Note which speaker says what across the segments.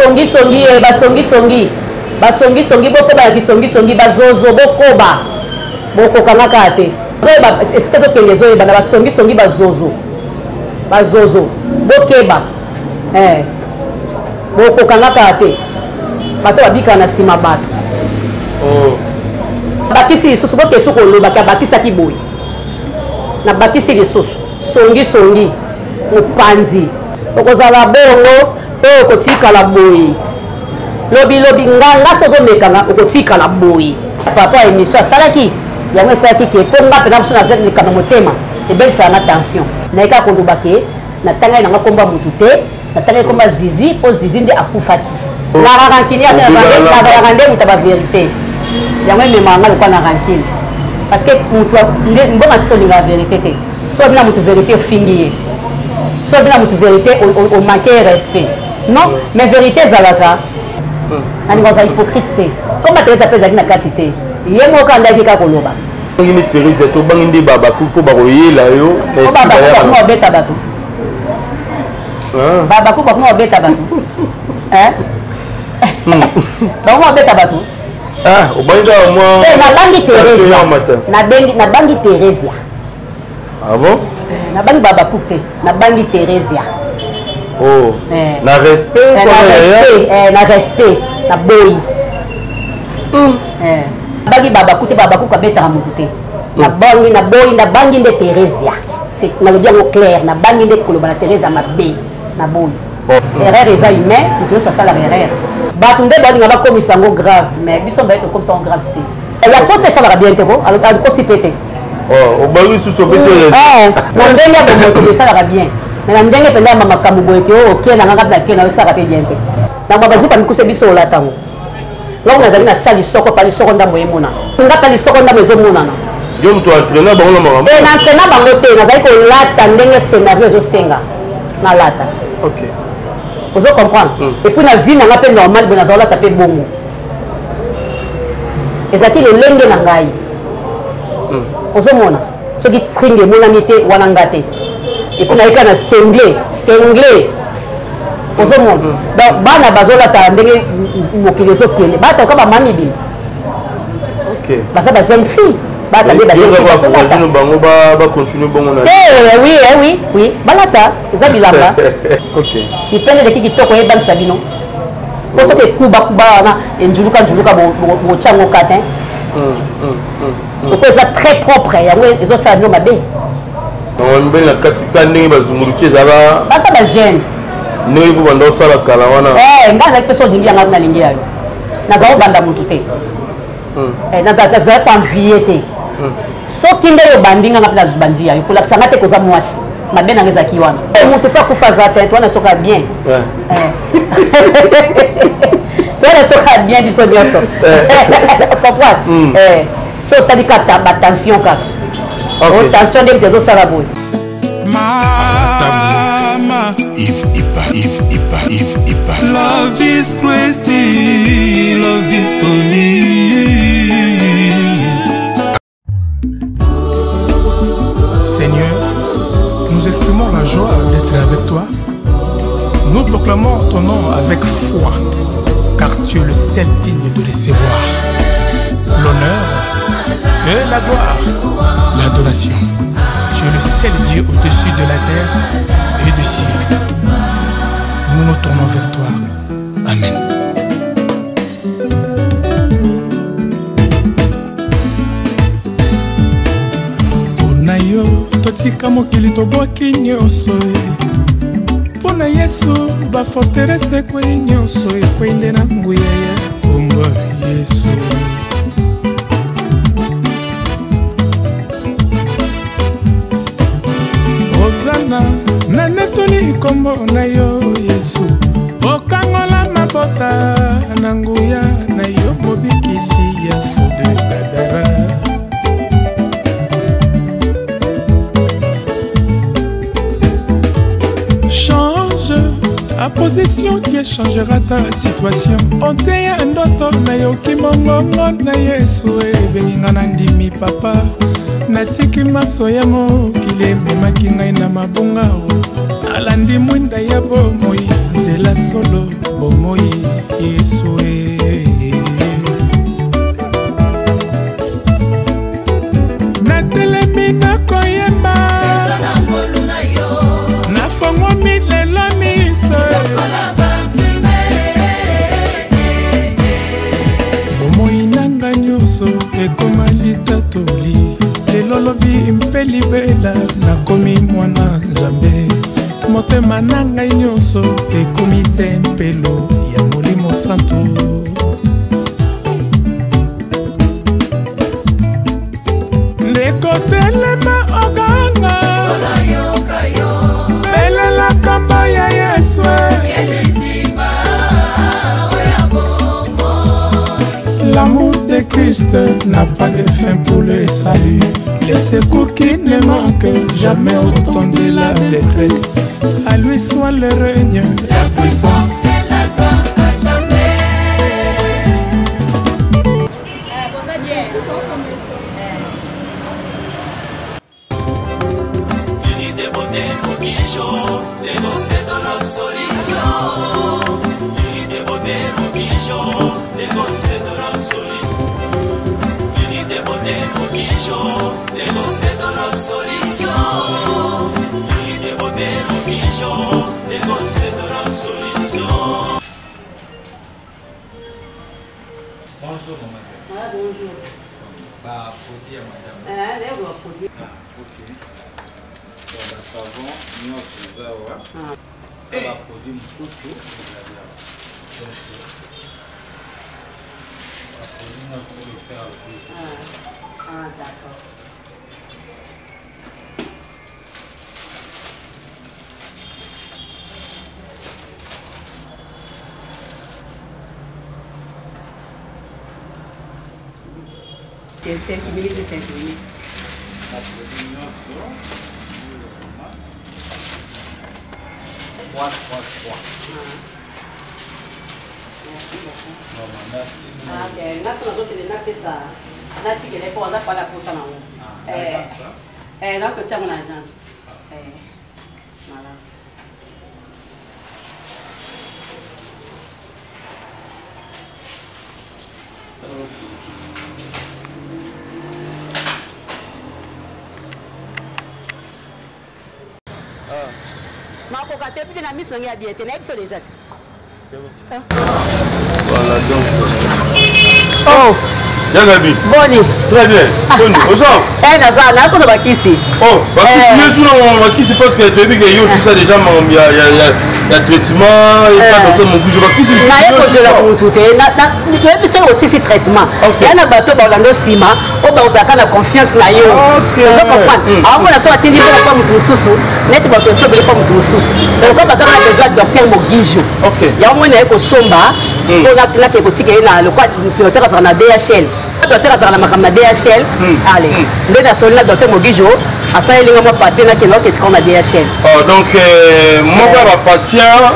Speaker 1: Basongisongi ye, basongisongi, basongisongi, bokoba ya kisongisongi, bazozo, bokoba, bokokanga kaka te. Ozoyeba esika ezokende ezoyeba na basongisongi, bazozo, bazozo, bokeba eh. Bokokanga kaka te, bato babikaka na nsima bato.
Speaker 2: Oh.
Speaker 1: Bakisi lisusu, bokesi kolobaki abakisaki boye, nabakisi lisusu songisongi, mopanzi. Okozala bongo mpe okotikala boye lobi lobi, nga so ozomekanga okotikala boye. Papa émission asalaki yango esalaki ke mpo nga mpena mosu naza likambo motema ebelisaka nga tension, naye kaka koloba ke natangaki nanga nkombo ya motu te, natangaki nkombo ya Zizi mpo Zizi nde akufaki. Naka rancunier, nazalaka nde moto ya baverité, yango ememaka nga lokola na rancune, parce que motu mbonga ti tolingaka vérité te. So bina motu vérité ofingi ye, so bina motu vérité omanke ye respect, non, mais vérité ezalaka. Nalinga ozala hypocrite te, komba Teresa mpe ezalaki na kati te, ye moko andaki kaka koloba.
Speaker 2: Bangi nde Teresa, tobangi nde babaku mpo bakoyela yo.
Speaker 1: Bakoma obeta bato, babaku bakoma obeta bato, bakoma obeta bato.
Speaker 2: Obangi kaka mwa
Speaker 1: nabangi Teresia, nabangi Teresia.
Speaker 2: Ah bon?
Speaker 1: Nabangi babaku te, nabangi Teresia.
Speaker 2: Oh. Na respect?
Speaker 1: Na respect, na respect, naboyi. Nabangi babaku te, babaku kabetaka motu te. Nabangi, naboyi, nabangi nde Teresia. Nalobi yango clair, nabangi nde koloba na Teresia mabe, naboyi. Erreur eza humain, moto nyonso asalaka erreur. Bato nde balinga bakomisa yango grave, mais biso mbaye tokomisa yango grave te. Ya so te esalaka bien te, ko alikosi mpe te.
Speaker 2: Obangi susu, opesi.
Speaker 1: Na ndenge ya bomoto esalaka bien, mais na ndenge mpenza ya makambo boye ke oke na nganga na ke na esalaka mpe bien te. Na mwa bazuka mikuse biso olata yango, loko nazali na sa lisoko pa lisoko ndambo emonana, nga pa lisoko ndambo ezomonana.
Speaker 2: Yo moto entraîna bango na makambo?
Speaker 1: Na entraîna bango te, nazali kolata ndenge scénario ezosenga nalata. Ozo comprendre? Et puis na vie na nga mpe normal boye nazalolata mpe bongo, ezalaki lolenge na ngai. Ozomona soki string emonani te wana nga te, et puis nayeka na sengle sengle, ozomona. Donc bana bazolata ndenge mokili ezokende, bataka bamami bino baza ba jeune fille.
Speaker 2: Bata nde bango bacontinue bongo.
Speaker 1: Na oui, oui, oui, balata eza bilamba mipende eleki kitoko, eyebangisa bino po soki ekubakuba wana enjuluka njuluka, botya yango kate oko eza très propre, yango ezosala bino mabe.
Speaker 2: Mibali na kati ka ndenge bazunguluki ezala.
Speaker 1: Baza bajeune.
Speaker 2: Ndenge mpo banda osala kala wana.
Speaker 1: Nga azalaki mpe so olingi yanga, nalingi yayo, naza kobanda motu te, nazali koenvie te. Soki nde oyo bandi nganga mpe nabandi yayo, kolakisa nga te koza mwasi mabe nanga ezalaki wana. Moto mpe akufa aza te, towana soka bien, towana soka bien biso nyonso, comprendre? So otali kaka batension, kaka tension nde moto ezosala boye.
Speaker 3: Mama
Speaker 4: Yves Ipa, Yves Ipa, Yves Ipa.
Speaker 3: Love is crazy, love is funny.
Speaker 5: Seigneur, nous exprimons la joie d'être avec toi. Nous proclamons ton nom avec foi, car tu es le seul digne de recevoir l'honneur et la gloire, l'adoration. Tu es le seul Dieu au-dessus de la terre et du ciel. Nous nous tournons vers toi. Amen. Mpona yo totika mokili, tobwaki nyonso mpo na Yesu. Baforteresse ekwei, nyonso ekwei nde na nguya ya kombo Yesu. Ozana, nanetoli nkombo na yo Yesu. Okangola mabota na nguya na yo, mobikisi ya fou de Gadara. Change ta position, tu changeras ta situation. Oteya ndoto, nayoki mongongo na Yesu ebengi nga, na ndimi papa. Natiki maso ya mokili ememaki ngai na mabunga, nalandi mwinda ya bomoi nzela.
Speaker 3: Nzela solo bomoi Yesu e. Natelemi nakoyemba, nafongwami lelo miso. Bomoi na ngai nyonso ekoma litatoli, lelo lobi mpe libela nakomi mwana Nzambe. Motema na ngai nyonso ekomi tempelo ya Molimo Santu. Ndeko telema oganga, belela kombo ya Yesu. L'amour de Christ n'a pas de fin pour le salut. Les secours qui ne manquent jamais au temps de la détresse. À lui soit le règne, la puissance.
Speaker 4: Vérité, beauté, Mogijo, les cosmétologues solution. Vérité, beauté, Mogijo, les cosmétologues solution. Vérité, beauté, Mogijo, les cosmétologues solution. Vérité, beauté, Mogijo, les cosmétologues solution.
Speaker 6: Bonjour, maman.
Speaker 1: Ah, bonjour.
Speaker 6: Ba produit ya madame.
Speaker 1: Eh, naye ba produit.
Speaker 6: Ah, ok. Bon, ba savon nyonso eza awa. Na ba produit mosusu ezali awa. Donc, ba produit nyonso oyo faire le plus.
Speaker 1: Ah, ah d'accord. Tem 5 minutes e 5 minutes.
Speaker 6: Ba produit nyonso 3 3 3. Vraiment, merci.
Speaker 1: Ah, ok. Nga so nazokende napesa natikela ye mpo aza fala posa nango.
Speaker 6: Ah, agence, hein?
Speaker 1: Eh, nakotia yango na agence. Eh, malamu. Nakoka te mpe na miso na ngai ya bien te, nayebi so deja te.
Speaker 2: Voilà donc.
Speaker 1: Oh.
Speaker 2: Ya Gabi.
Speaker 1: Boni.
Speaker 2: Très bien. Boni, oza?
Speaker 1: Eh naza, na ko bakisi.
Speaker 2: Oh, bakisi
Speaker 1: Eh.
Speaker 2: yesu na bakisi parce que tu que yo ça déjà ma ya ya ya ya traitement et pas docteur Mobujo bakisi.
Speaker 1: Naye kozela mutu te, toyebi soki osisi traitement. Ya na bato baolanda nsima oyo bakozalaka na confiance na yo. Ozo comprendre? Aomona soki atindi mpo mpo motu mosusu, neti bato esobeli mpo motu mosusu. Donc bazaka na besoin ya docteur Mogijo. Yango moni naye kosomba mpo nake kotika ye na lokwa docteur azalaka na DHL. Docteur azalaka na makambo na DHL. Allez, nde nasoli na docteur Mogijo, asaleli nga mwa papier nakende oketika na DHL.
Speaker 2: Oh, donc moko ya bapatient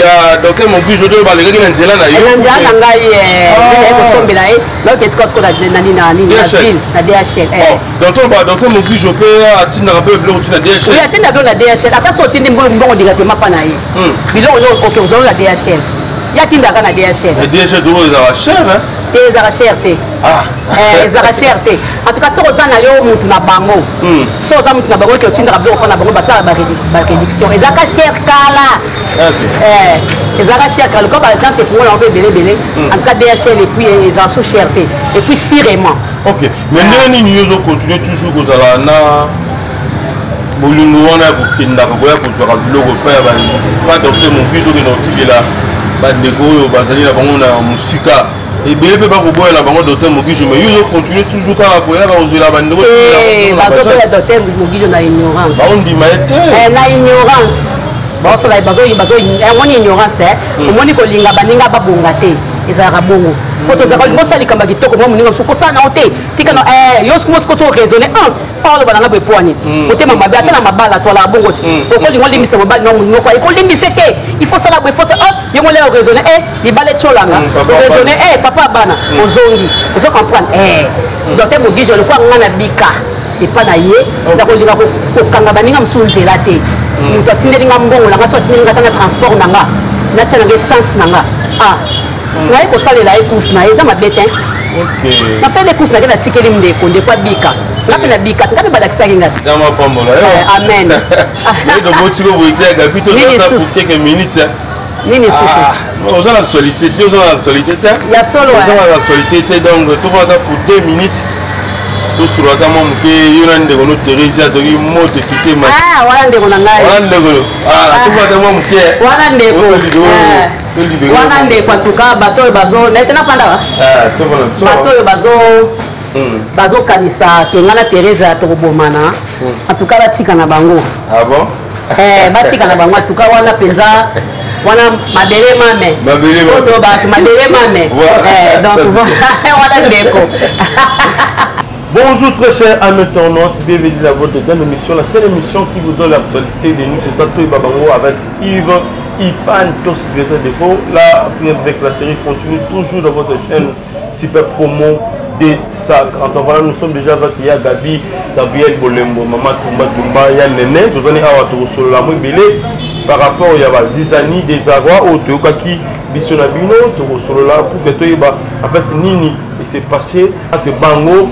Speaker 2: ya docteur Mogijo oyo balekaki na nzela na yo.
Speaker 1: Na nzela na ngai, nde naye kosombela ye naoketika siko na nani na nini na
Speaker 2: DHL.
Speaker 1: ville na DHL.
Speaker 2: Oh, docteur ba docteur Mogijo mpe atindaka mpe biloko ti na DHL.
Speaker 1: Oui, atinda biloko na DHL. Ata so otindi mbongo directement mpa na ye, biloko oyo oke ozongo na DHL, ye atindaka na DHL.
Speaker 2: Mais DHL toko ezalaka cher hein?
Speaker 1: Te, ezalaka cher te.
Speaker 2: Ah.
Speaker 1: Eh, ezalaka cher te. En tout cas soki oza na yo mutu na bango, soki oza mutu na bango oke otindaka biloko mpa na bango, basala baréduction. Ezalaka cher kala. Eh, ezalaka cher kala lokola baagence efungola yango mpe ebele ebele. En tout cas DHL, et puis ezala so cher te, et puis sûrement.
Speaker 2: Ok, mais ndenge nini yo ozocontinue toujours kozala na bolingo wana ya kokendaka koya kozwaka biloko epai ya pa docteur Mobiso, okenda kotikela bandeko oyo bazali na bango na mosika ebele mpe bakoboya na bango docteur Mogijo, mais yo ozocontinue toujours kaka koyaka kozwela bandeko?
Speaker 1: Eh, bazoboya docteur Mogijo na ignorance.
Speaker 2: Baondima ye te.
Speaker 1: Eh, na ignorance baosola omoni ignorance, eh. Omoni kolinga baninga babonga te, ezalaka bongo po tozalaka olinga osala likambo ya kitoko mwa moninga mosusu kosala na yo te, tika na yo sikomo siko to raisonne un oloba nanga boye poani motema mabe. Ata na mabala toalaka bongo ti okolinga olimbisa mobali na monoko ekolimbise te, il faut sala boye, il faut sala yo mole oraisonne libala etiolanga oraisonne papa ya bana ozongi ozo comprendre. Docteur Mogijo lokwa nga na bika epa na ye, nakolinga kokanga baninga mosusu nzela te. Moto atindeli nga mbongo na nga, so atindeli nga ata na transport na nga, Natia nanga essence na nga. Ah. Naye kosalela ye course na ye eza mabe te. Nasali ye course na ye natikeli ndeko, ndeko abika. Nga mpe nabika te, nga mpe balakisaki nga te.
Speaker 2: Nzambe apambola yo.
Speaker 1: Eh, amen.
Speaker 2: Mais donc otiko boye te ya Gabi to
Speaker 1: Nini
Speaker 2: pour
Speaker 1: susu?
Speaker 2: quelques minutes. hein.
Speaker 1: Nini susu?
Speaker 2: Ah, oza na actualité te, oza na actualité te.
Speaker 1: Ya solo,
Speaker 2: Oza
Speaker 1: hein.
Speaker 2: na actualité te donc tofanda pour 2 minutes. Tosolola ata mwa moke yo na ndeko no Theresia toki moto ekite ma.
Speaker 1: Ah, wana ndeko na ngai.
Speaker 2: Wana ndeko. Ah, tofanda ata mwa moke.
Speaker 1: Wana ndeko.
Speaker 2: Otolibere.
Speaker 1: Eh. Wana ndeko en tout cas bato oyo bazo na ete nafanda wa.
Speaker 2: Ah, tofanda biso.
Speaker 1: Bato oyo bazo bazokanisa ke ngai na Theresa tokobomana. En tout cas batika na bango.
Speaker 2: Ah bon?
Speaker 1: Eh, batika na bango en tout cas wana mpenza wana mabele mame.
Speaker 2: Mabele mame.
Speaker 1: Oyo bato mabele mame.
Speaker 2: Voilà.
Speaker 1: Eh, donc
Speaker 2: Ça, c'est
Speaker 1: wana ndeko.
Speaker 2: Bonjour très chers amis internautes, bienvenue à votre dernière émission, la seule émission qui vous donne l'actualité de nous, c'est Sato Babango avec Yves Ipan, tous directeur défaut. La avec la série continue toujours dans votre chaîne Super Promo des Sacres. Voilà, nous sommes déjà avec Ya Gabi, Gabriel Bolembo, Maman Tumba Tumba, Ya Nene, nous allons avoir Torosolo Belé par rapport à Zizani des Arrois, au Toyokaki, Biso na bino, Torosolo là, pour que Toyeba, en fait, Nini, il s'est passé entre Bango,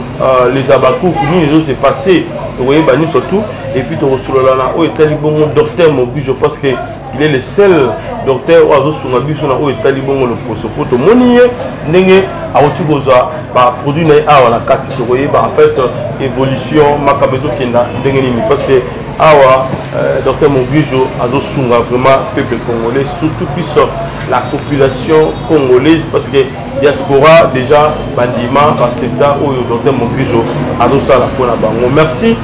Speaker 2: les Abakouk, Nini, les autres s'est passé, Toyeba, nous surtout, et puis Torosolo là, où est le docteur Mobu, je pense que il est le seul docteur oyo azosunga biso na oyo etali bongo loposo po tomoni ye ndenge awuti kozwa ba produit na ye awa na kati tokoyeba en fait évolution makambo ezokenda ndenge nini parce que awa docteur Mogijo azosunga vraiment peuple congolais, surtout plus la population congolaise parce que diaspora déjà bandima basepta oyo docteur Mogijo azosala mpona bango. Merci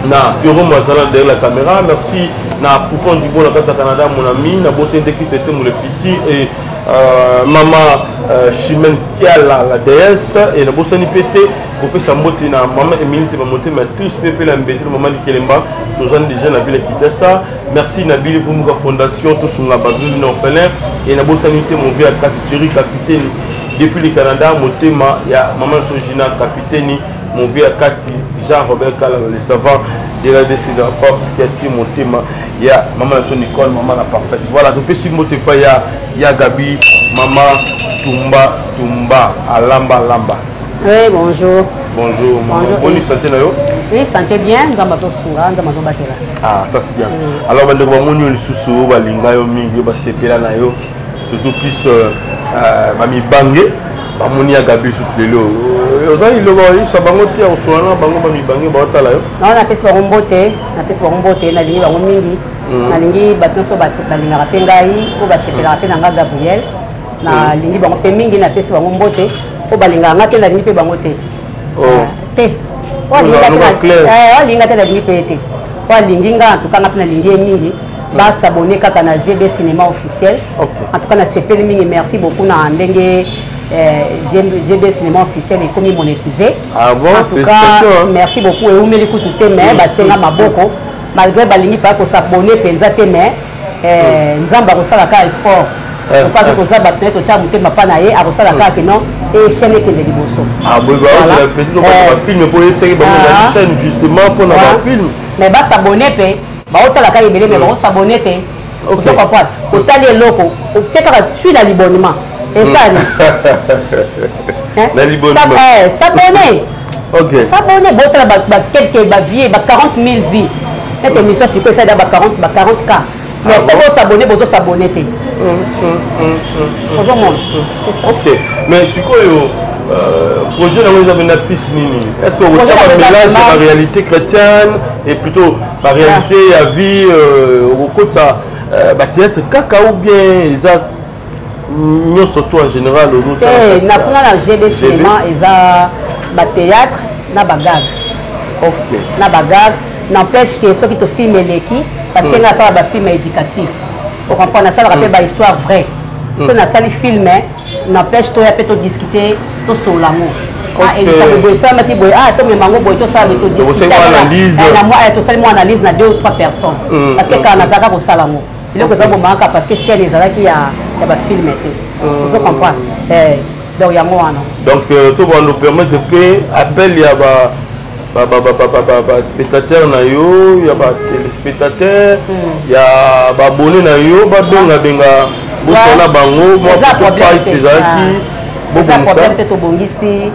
Speaker 2: na Pierrot Mwazala derrière la caméra, merci na Poupon du Bon na kati ya Canada, mon ami, na Bosse Ndeki, c'était mon petit et maman Chimène Kiala, la déesse, et na Bosse NPT, kopesa mbote na maman Emilie Seba Motema, tous Pepe la Mbete, maman Likelemba, nous sommes déjà na ville ya Kinshasa. Merci na Billy Vumuka Fondation, tous na Badou na orphelin, et na Bosse NPT, mon vieux Thierry capitaine depuis le Canada, Motema ya maman Sojina capitaine, mon vieux Kati Jean-Robert Kala, le savant de la décision force qui attire mon thème. Il y a maman Nicole, maman la parfaite. Voilà, donc si moi pas il y a Gabi, maman Tumba Tumba, Alamba Lamba.
Speaker 1: Oui, bonjour.
Speaker 2: Bonjour, maman.
Speaker 1: Bonjour.
Speaker 2: Bonne santé là yo.
Speaker 1: Oui, santé bien, nous avons sunga, nous avons batela.
Speaker 2: Ah, ça c'est bien. Alors ba ndeko ba moni lisusu ba linga yo mingi ba sepela na yo. Surtout plus ba mi bange. Bamoni ya Gabi lisusu lelo. Oza liloba oyebisa bango te ya kosola na bango ba mibange baotala yo.
Speaker 1: Non, napesi bango mbote, napesi bango mbote, nalingi bango mingi. Nalingi bato nyonso balingaka mpe ngai, oyo basepelaka mpe na nga Gabriel. Nalingi bango mpe mingi, napesi bango mbote. Oyo balingaka nga te, nalingi mpe bango te. Te. Oyo alingi nga te, oyo alingi nga te, nalingi mpe ye te. Oyo alingi nga, en tout cas nga mpe nalingi ye mingi. Ba s'abonner kaka na GB Cinéma officiel. En tout cas na sepeli mingi, merci beaucoup na ndenge GB Cinéma officiel est comme monétisé.
Speaker 2: Ah bon?
Speaker 1: En tout cas,
Speaker 2: Félicitations, hein.
Speaker 1: merci beaucoup. Et oumeli kutu te, mais ba tienga maboko malgré balingi pas ko s'abonner penza te, mais nzamba ko sala ka effort. Donc parce que ça ba peut-être tia mutema pa na ye akosala ka ke non et chaîne ekende liboso.
Speaker 2: Ah bon, bah,
Speaker 1: Voilà.
Speaker 2: c'est la petite, donc, ba film pour yebisa ke bango na chaîne justement pour na ba film.
Speaker 1: Mais ba s'abonner pe ba otala ka ebele, mais ba s'abonner te. Ozo comprendre? Otali eloko, otie kaka tu na libonnement. Et ça, non. Hein?
Speaker 2: Na libonnement.
Speaker 1: S'abonner. S'abonner, bon, otala ba quelques ba vies, ba 40 000 vies. Cette émission, c'est quoi ça, ba 40, ba 40 K. Mais
Speaker 2: Ah
Speaker 1: pour
Speaker 2: bon?
Speaker 1: s'abonner, bozo s'abonner te. Ozo mona. C'est ça.
Speaker 2: Ok. Mais sikoyo, projet na vous avez une piste nini? Est-ce que vous
Speaker 1: Projet
Speaker 2: avez un
Speaker 1: na
Speaker 2: mélange
Speaker 1: eza
Speaker 2: de la réalité chrétienne et plutôt la réalité à vie, au côté ba théâtre kaka ou bien eza nyonso to en général aux autres?
Speaker 1: Te, na kuna na GB Cinéma eza ba théâtre na ba gag. Na ba gag, n'empêche que soki to film eleki, parce que nga asala ba film éducatif. O comprendre, nasalaka mpe ba histoire vraie. So nasali film, n'empêche toya mpe todiscute, tosolola yango. Ah, eleka boye, esalamaki boye, ah, tomema yango boye, tosala boye, todiscute.
Speaker 2: Osali mwa analyse.
Speaker 1: Na mwa, tosali mwa analyse na 2 ou 3 personnes. Parce que kala nazalaka kosala yango. Eloko eza bomaka parce que chaîne ezalaki ya ba film te. Ozo comprendre? Donc yango wana.
Speaker 2: Donc to va nous permettre pe appel ya ba ba ba ba ba ba ba ba spectateur na yo, ya ba téléspectateur, ya ba abonné na yo, ba benga benga Bosala bango mwa fight ezalaki.
Speaker 1: Eza problème te, tobongisi.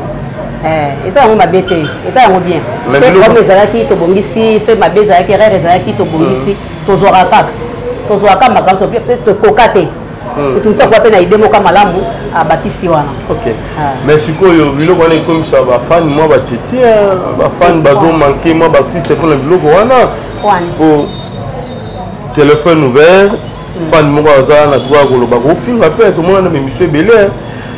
Speaker 1: Eza yango mabe te, eza yango bien. Problème ezalaki, tobongisi. Soki mabe ezalaki, erreur ezalaki, tobongisi. Tozwaka kaka, tozwaka makambo tokoka te. Motu mosusu akoka mpe na idée moko malamu, abakisi wana.
Speaker 2: Ok, mais sikoyo biloko wana ekomisa bafani mwa bateti, bafani bazomanke mwa baartiste mpona biloko wana, po téléphone ouvert, fan moko aza na droit ya koloba, kofinga mpe tomona na baémission ebele.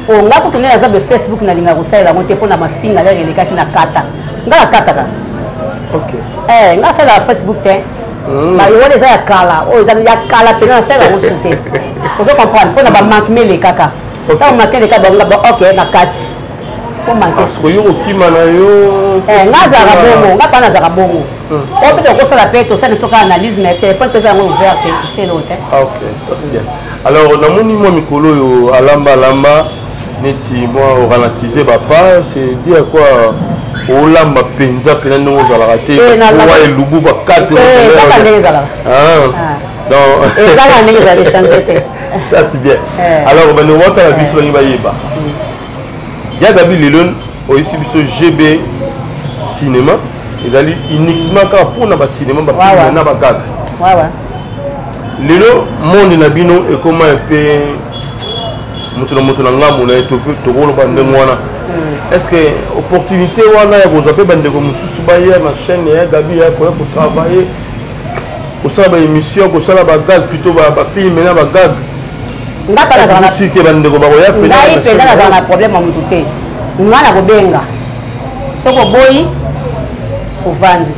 Speaker 1: Nga kutu nde naza be Facebook, nalingaka kosalela yango te mpona mafinga. Lere elekaki na kata, nga nakataka. Nga asalelaka Facebook te. Wana eza ya kala, oyo eza ya kala mpenza, nasalela yango su te. Ozo comprendre? Mpona bamanquement elekaka, ntango manque eleka bango, ok, na kati po manque.
Speaker 2: Yo kokima na yo.
Speaker 1: Nga azalaka bongo, nga mpa nazalaka bongo. Oyo mpe tokosala mpe, tosali soki analyse, mais téléphone mpe eza yango ouvert te, eselo te.
Speaker 2: Ok, ça c'est bien. Alors namoni mwa mikolo oyo alamba alamba neti mwa oralentise bapa, c'est dit à quoi? Olamba mpenza mpena ndenge ozalaka te, wa elubu bakate?
Speaker 1: Kaka ndenge ezalaka.
Speaker 2: Donc
Speaker 1: ezalaka ndenge ezalaka, échange te.
Speaker 2: Ça c'est bien. Alors bandeko batala biso, balingi bayeba, ya Gabi, lelo oyebisi biso GB Cinéma ezali uniquement kaka mpona bacinéma, bafilme na bagag. Lelo monde na bino ekoma mpe moto na moto na ngambo na ye, tokoloba ndenge wana. Est ce que opportunité wana ya kozwa mpe bandeko mosusu baya na chaîne ya Gabi, ya koya kotravailler, kosala baémission, kosala bagag, plutôt bafilme na bagag?
Speaker 1: Ngai
Speaker 2: bandeko bakoya?
Speaker 1: Ngai mpenza nazala na problème ya motu te. Nga na kobenga, soki oboyi, ovandi.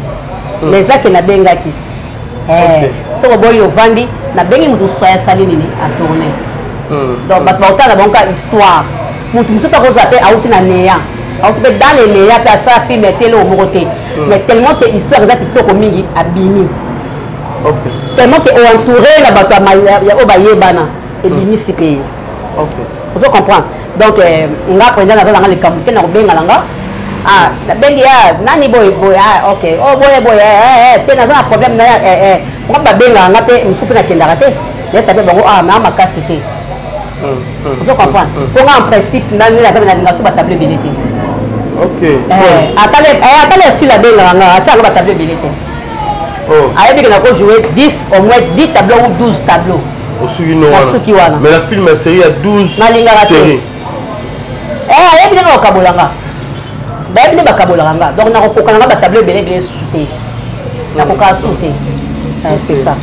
Speaker 1: Mais ezake nabengaki, soki oboyi, ovandi. Nabengi motu mosusu, ayasali nini, atourne. Donc bato bakotala bango ka histoire. Motu mosusu akozwa mpe auti na néant, auti mpe dans le néant, mpe asala film ya tele moko te, mais tellement que histoire eza kitoko mingi, abimi. Tellement que oentouré na bato oyo bayebana, ebimisi mpe ye. Ozo comprendre? Donc nga mpenza naza nanga likambo te na kobenga na nga. Ah, nabengi ya nani boye boye, ah ok, oh boye boye, te, naza na problème na ya ngo. Babengaka nga mpe mosusu mpe nakendaka te, nayesa mpe bango, ah, naa makasi te. Ozo comprendre? Mpo nga en principe nani naza, nalinga so batableau ebele te. Atala esila, abengaka nga, atia yango batableau ebele te. Ayebi ke nako jouer 10, au moins 10 tableau ou 12 tableau.
Speaker 2: Osuki no wana.
Speaker 1: Nasuki wana.
Speaker 2: Mais la film ya série ya 12.
Speaker 1: Nalingaka te. Ayebi ndenge bakabolanga, bayebi nde bakabolaka nga. Donc nakokoka nanga batableau ebele ebele susu te, nakokaka susu te. C'est ça.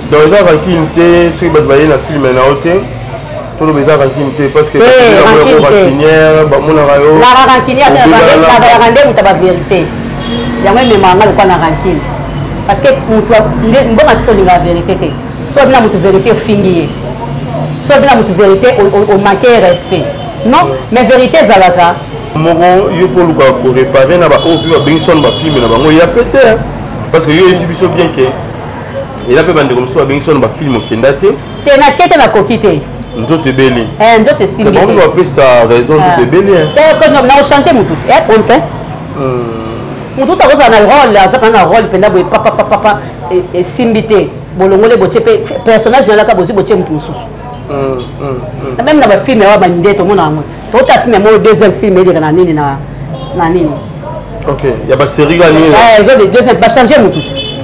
Speaker 2: Donc eza rancune te soki bato baye na film na yo te? Toloba eza rancune te, parce que rancunière bamonaka yo.
Speaker 1: Naka rancunière te, nazalaka nde moto ya bavérité. Yango ememaka nga lokwa na rancune, parce que moto mboka ti tolingaka vérité te. So bina moto vérité, ofingi ye. So bina moto vérité, omanke ye respect. Non, mais vérité ezalaka.
Speaker 2: Moko yo mpo oluka koréparer na baoyo mpe babengisi wana bafilme na bango ya pe te, parce que yo oyesi biso bien ke eza mpe bandeko mosusu babengisi wana bafilme, okenda te.
Speaker 1: Te, natie te, nakoki te.
Speaker 2: Nzoto ebeli.
Speaker 1: Nzoto esimbi.
Speaker 2: Bango bapesa raison, nzoto ebeli.
Speaker 1: Te, nakochange motu ti ponte te. Motu ta kozala na rôle, aza mpena na rôle mpenza boye, papapapapa, esimbi te, bolongoli, botie mpe personnage nalaka, bozwi, botie motu mosusu. Même na bafilme awa bande tomona yango, tota filme moko, deuxième film eleka na nini na nini.
Speaker 2: Ok, ya basérie ka nini?
Speaker 1: Ezo de deuxième, bachange motu ti,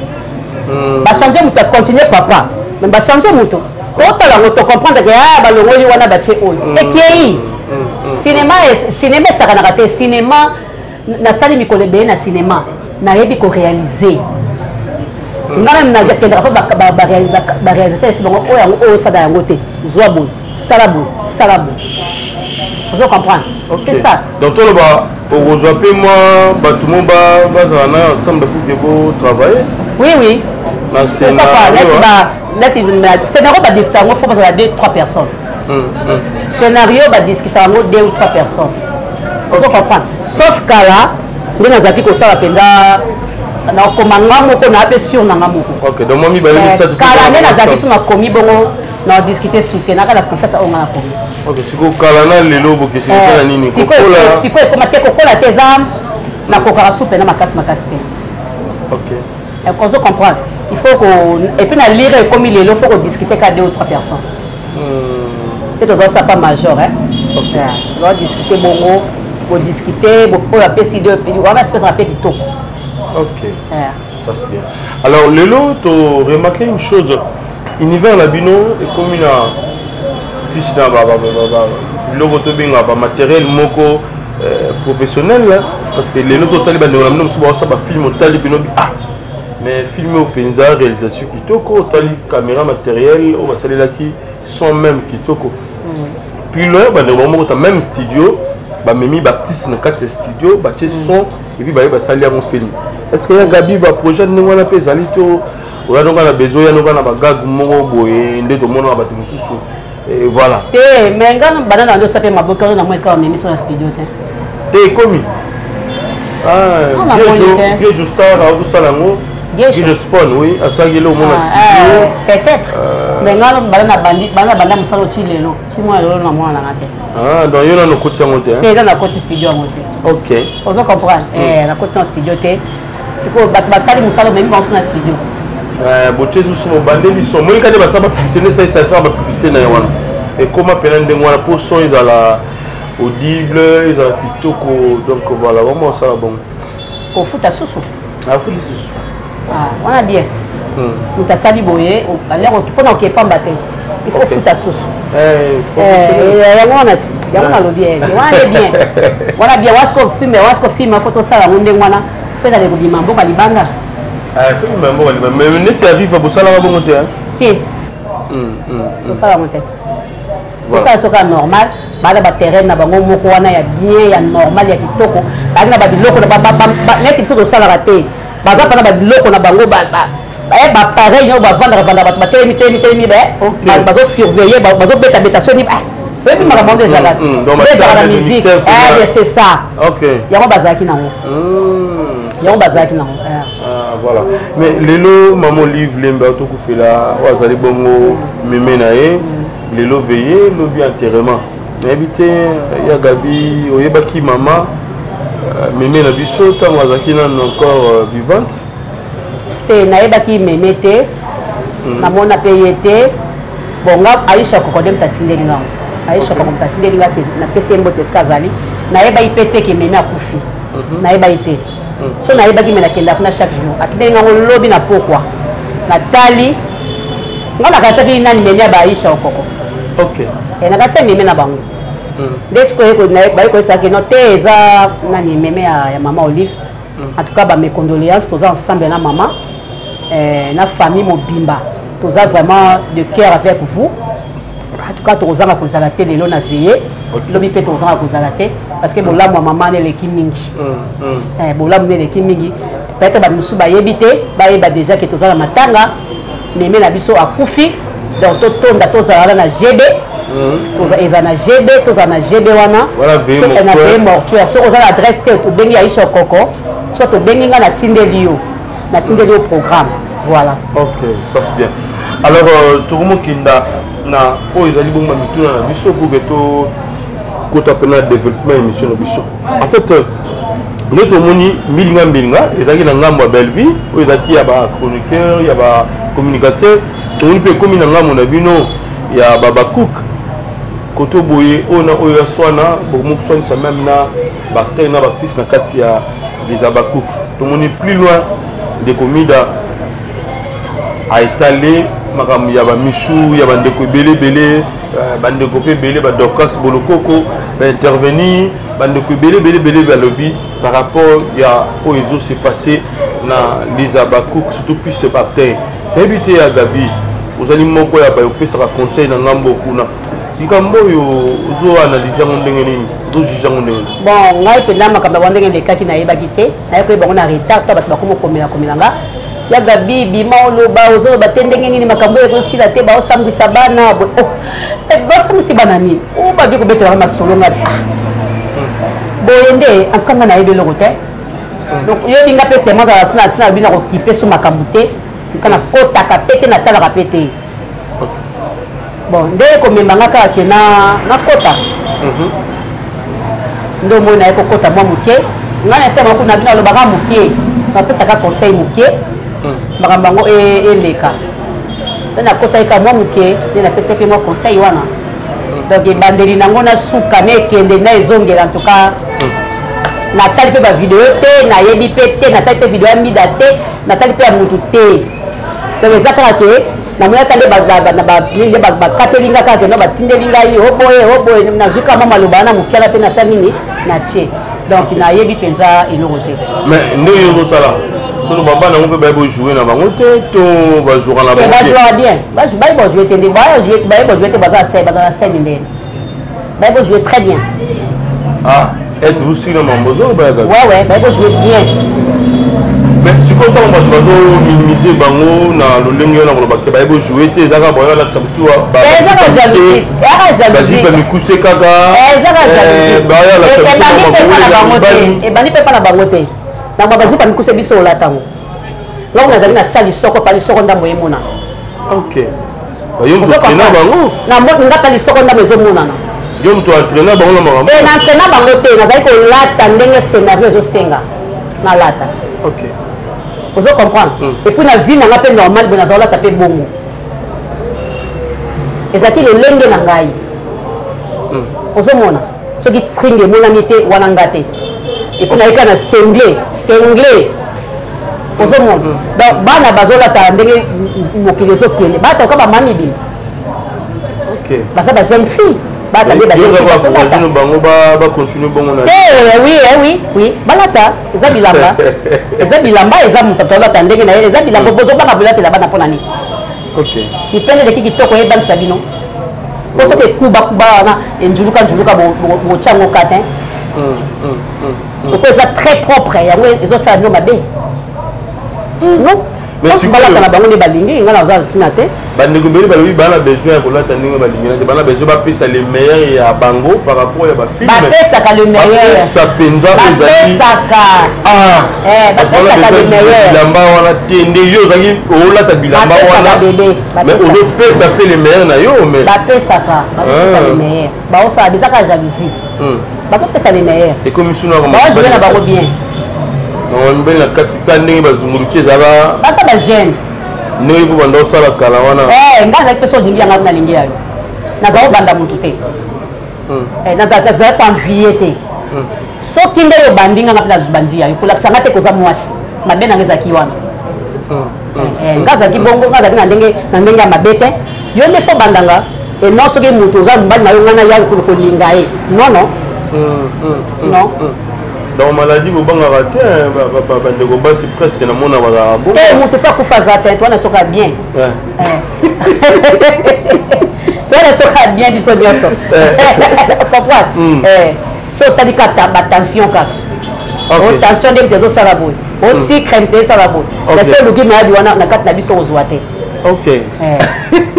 Speaker 1: bachange motu, acontinue papa, mais bachange motu. Totala yango, tocomprendre ke a balongoli wana, batie oyo, ekei. Cinéma, cinéma esakanaka te. Cinéma, nasali mikolo ebele na cinéma, nayebi koréaliser. Nga meme nakendaka mpo baréalisateur esi bango oyo, yango oyo osala yango te, zwa boye, sala boye, sala boye. Ozo comprendre? C'est ça.
Speaker 2: Donc toloba okozwa mpe mwa bato mo bazala na ensemble pour que botravailler?
Speaker 1: Oui.
Speaker 2: Na
Speaker 1: Neti scénario, badiscute yango, faut bazala deux, trois personnes. Scénario badiscute yango deux ou trois personnes. Ozo comprendre? Sauf kala nde nazalaki kosala mpenza, nakoma nga moko, naa mpe sur na nga moko.
Speaker 2: Ok, donc mwa mibale, misato.
Speaker 1: Kala nde nazalaki so nakomi bongo, na discute su te, naka na confiance oyo nga nakomi.
Speaker 2: Ok, sikoyo kala na lelo bokeseni na nini?
Speaker 1: Sikoyo ekoma te kokola te, eza nakokaka su mpena makasi makasi te.
Speaker 2: Ok.
Speaker 1: Ozo comprendre? Il faut ko, et puis na lire ekomi lelo, faut kodiscute ka deux ou trois personnes. Te tozosala pa major, tozodiscute bongo, bodiscute oyo apesi ide wana, sipesaka mpe kitoko.
Speaker 2: Ok, ça c'est bien. Alors lelo to remarqué une chose, univers na bino ekomi na plus na biloko tobengaka bamatériel moko professionnel, parce que lelo so otali bandeko na bino mosusu baosala bafilm, otali bino, ah mais film oyo mpenza réalisation kitoko, otali caméra, matériel oyo basalelaki, son même kitoko. Puis loin, bandeko bango moko ta même studio, bamemi baartiste na kati ya studio, batie son et puis baye basali yango film. Est ce que ya Gabi, baprojet ndenge wana mpe ezali to oya noka na besoin oya noka na bagag moko boye nde tomonaka bato mosusu? Voilà.
Speaker 1: Te, mais nga bana na ndosa mpe maboki oyo na mwa esika bamemi so na studio te.
Speaker 2: Te, ekomi Viejo Star aokosala yango, Viejo Spawn, oui, asalaki eloko mona studio.
Speaker 1: Peut-être, mais nga bana na banda mosala oti lelo ti mwana lelo na mwana nanga te.
Speaker 2: Ah, donc yo nano okoti yango te?
Speaker 1: Te, eza nakoti studio yango te.
Speaker 2: Ok.
Speaker 1: Ozo comprendre, nakoti na studio te. Sikoyo bato basali mosala, omemi bango so na studio.
Speaker 2: Botie susu bobandeli son, monika nde basala bapublicité, nde esalisa bapublicité na ye wana, ekóma mpena ndenge wana mpo son ezala audible, ezala kitoko. Donc voilà, vraiment osala bongo.
Speaker 1: Kofuta susu.
Speaker 2: Afuti susu.
Speaker 1: Wana bien, moto asali boye mpona oke pamba te, il faut futa susu. Yango wana ti yango nalobi wana nde bien, wana bien. Waso filme, wasko filme, fo tosala yango ndenge wana, fo ezala kobima mboka libanda.
Speaker 2: Filme mboka libanda, mais neti ya Viva bosalaka bongo te?
Speaker 1: Te, tosala yango te. Tosala soka normal, baa na baterrain na bango moko wana ya bien, ya normal, ya kitoko, baaki na babiloko neti biso tosalaka te. Baza mpana babiloko na bango, bapareil nao bavandaka vanda, bato batelemi telemi telemi, bazosurveille, bazobetabeta soni. Oyebi makambo yango ezalaka, ezalaka na musique, c'est ça. Yango bazalaki nango, yango bazalaki nango.
Speaker 2: Voilà. Mais lelo mama Olive Lembe atokufela oyo azali bongo meme na ye, lelo veillée, lobi enterrement. Nayebi te, ya Gabi, oyebaki mama meme na biso ntango azalaki nano encore vivante?
Speaker 1: Te, nayebaki meme te, namona mpe ye te. Bon, nga Aisha Koko nde moto atindeli ngango. Aisha Koko moto atindeli nga, napesi ye mbote esika azali. Nayebaki mpe te ke meme akufi, nayebaki te. So nayebaki, me nakenda kuna chaque jour. Atindeli ngango lobi na pokwa, natali nga nakatiaki nani meme ya baAisha Okoko. Nakati ya meme na bango nde sikoyo baye koyesaki no te, eza nani, meme ya mama Olive. En tout cas, bames condoléances, toza ensemble na mama, na famille mobimba, toza vraiment de cœur avec vous. En tout cas, tokozanga kozala te lelo na veillée, lobi mpe tokozanga kozala te, parce que bolamu ya mama neleki mingi, bolamu neleki mingi. Peut-être bato mosusu bayebi te, bayeba déjà ke toza na matanga, meme na biso akufi. Donc totonda, tozala wana na GB, eza na GB, tozala na GB wana na veillée mortuaire. Soki oza na adresse te, tobengi Aisha Okoko, soit tobengi nga, natindeli yo, natindeli yo programme. Voilà.
Speaker 2: Ok, ça c'est bien. Alors tokomokenda na oyo ezali bongo mituna na biso pour que tokota mpena développement émission na biso. En fait, nde tomoni mbilinga mbilinga ezalaki na ngambo ya Belleville, oyo ezalaki ya bachroniqueur, ya bacommunicateur. Tomoni mpe ekomi na ngambo na bino ya babacook koto boye, oyo na oyo ya swana, bokomokoswanisa même na baacteur na baactrice na kati ya les Abacook. Tomoni plus loin, ndeko Mida aetale makambo ya bamisu ya bandeko ebele ebele, bandeko mpe ebele, badorcas Bolokoko baintervenir, bandeko ebele ebele ebele balobi par rapport ya oyo ezo se passer na les Abacook, surtout plus baacteur. Nayebi te, ya Gabi, ozali moko ya bayo opesaka conseil na ngambo kuna, likambo oyo ozoanalyse yango ndenge nini? Ozojuge yango ndenge nini?
Speaker 1: Bon, ngai mpenza makambo yango ndenge elekaki nayebaki te. Naye koyeba bango na retard to bato bakoma komela komela nga: "Ya Gabi, bima oloba, ozoloba te ndenge nini? Makambo oyo ekosila te, baosambwisa bana." Oh, basambwisi bana nini? O babi kobetelaka masolo nga boye nde. En tout cas, nga nayebi eloko te. Donc yoyebi nga mpe tellement azala so na ntina bino akokipe so makambo te nka nakotaka pe te, natalaka pe te. Bon, nde komema nga kaka ke nakota nde omoi naye kokota mwa moke. Ngai na sema kuna bino alobaka moke, napesaka conseil moke, makambo yango eleka. Mpe nakotaki ka mwa moke nde napesaki mwa conseil wana. Donc ebandeli nango na suka na ekende na ezongela, en tout cas natali mpe bavideo te, nayebi mpe te, natali mpe video ya Mida te, natali mpe ya mutu te. Donc eza kaka ke namoni ata nde nde bakateli nga kaka keno batindeli ngai oboye oboye, nazwi kaka mwa maloba wana mokiala mpe nasali nini natie. Donc nayebi mpenza eloko te.
Speaker 2: Mais nde yo ozotala, toloba bana yango mpe baye bojoue na bango te to bajouaka na bango?
Speaker 1: Bajouaka bien, baye bojoue te nde baye bojoue te, baza na scène nde baye bojoue très bien.
Speaker 2: Ah, êtes-vous sûr na mambo ozoloba?
Speaker 1: Ouais, baye bojoue bien.
Speaker 2: Mais sikoyo ntango bato bazominimize bango na lolenge wana, koloba ke baye bojoue te, ezaka boye balakisa butu bazipa mikuse kaka.
Speaker 1: Ezaka jalousie, ebandi mpe mpa na bango te. Na bazipa mikuse, biso olata yango ngongo nazali na sali soko pa lisoko ndambo emona.
Speaker 2: Ok, yo moto entraîna bango?
Speaker 1: Nga pa lisoko ndambo ezomonana.
Speaker 2: Yo moto entraîna bango na makambo?
Speaker 1: Te, na entraîna bango te, nazali kolata ndenge scénario ezosenga nalata. Ozo comprendre? Et puis na vie na nga mpe normal boye nazalolata mpe bongo, ezalaki lolenge na ngai. Ozomona soki string emonani te wana nga te. Et puis nayeka na sengle sengle, ozomona. Donc bana bazolata ndenge mokili ezokende, bataka bamami bino baza ba jeune fille, bata nde.
Speaker 2: Bango bacontinue bongo na
Speaker 1: te? Oui, balata, eza bilamba, eza bilamba, eza moto atolata ndenge na ye, eza bilamba. Bozobanga bolatela bana mpo na nini? Mipende eleki kitoko, eyebangisa bino po soki ekubakuba wana enjuluka njuluka, botya yango kate oko eza très propre, yango ezosala bino mabe. Non, balata na bango nde balingi, nga naza ntina te.
Speaker 2: Bandeko ebele balobi baa na besoin ya kolata ndenge balingi te, baa na besoin bapesa le meilleur ya bango par rapport ya bafilm.
Speaker 1: Bapesaka le meilleur.
Speaker 2: Bapesa mpenza.
Speaker 1: Bapesaka. Bapesaka le meilleur.
Speaker 2: Bilamba wana te nde yo ozalaki olata bilamba wana, mais ozopesa mpe le meilleur na yo, mais
Speaker 1: Bapesaka, bapesa le meilleur. Baosala bezaka jalousie, bazopesa le meilleur.
Speaker 2: Ekomi suna.
Speaker 1: Baojoue na bango bien.
Speaker 2: Mibali na kati ka ndenge bazunguluki ezala.
Speaker 1: Baza bajeune.
Speaker 2: Ndenge mpo banda osala kala wana.
Speaker 1: Nga azalaki mpe so olingi yanga, nalingi yayo, naza kobanda motu te, nazali koenvie te. Soki nde oyo bandi nga, nga mpe nabandi yayo, kolakisa nga te koza mwasi mabe nanga ezalaki wana. Nga azalaki bongo, nga azalaki na ndenge ya mabe te. Yo nde fo bandanga e non, soki moto oza mobali na yo, nga na ya kolinga ye, non, non, non.
Speaker 2: Donc maladie bobangaka te, bandeko basi presque namona bazalaka
Speaker 1: bongo te. Moto mpe akufa aza te, towana soka bien, towana soka bien, biso nyonso comprendre. So otali kaka batension, kaka otension nde moto ezosala boye, osucre moto ezosala boye, mais so oluki maladi wana na kati na biso, kozwa te.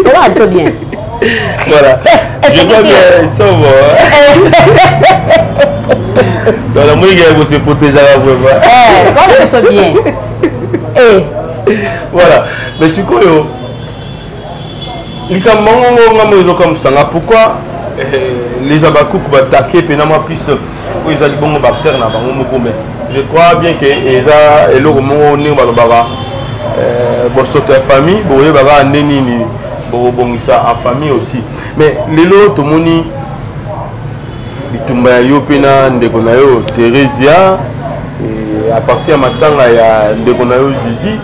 Speaker 1: Towana biso bien.
Speaker 2: Voilà. Je crois que ça va. Donc la moyenne qui se protéger vraiment.
Speaker 1: Eh, voilà, biso bien. Eh.
Speaker 2: Voilà. Mais sikoyo likambo yango ngambo ezokamwisanga, pourquoi les abakuku batake mpena mwa plus oyo ezali bongo baacteur na bango moko? Mais je crois bien que eza eloko moko ndenge balobaka bosoto ya famille, bokoyebaka nde nini bokobongisa en famille aussi. Mais lelo tomoni bitumba ya yo mpe na ndeko na yo Theresia à partir ya matanga ya ndeko na yo Zizi,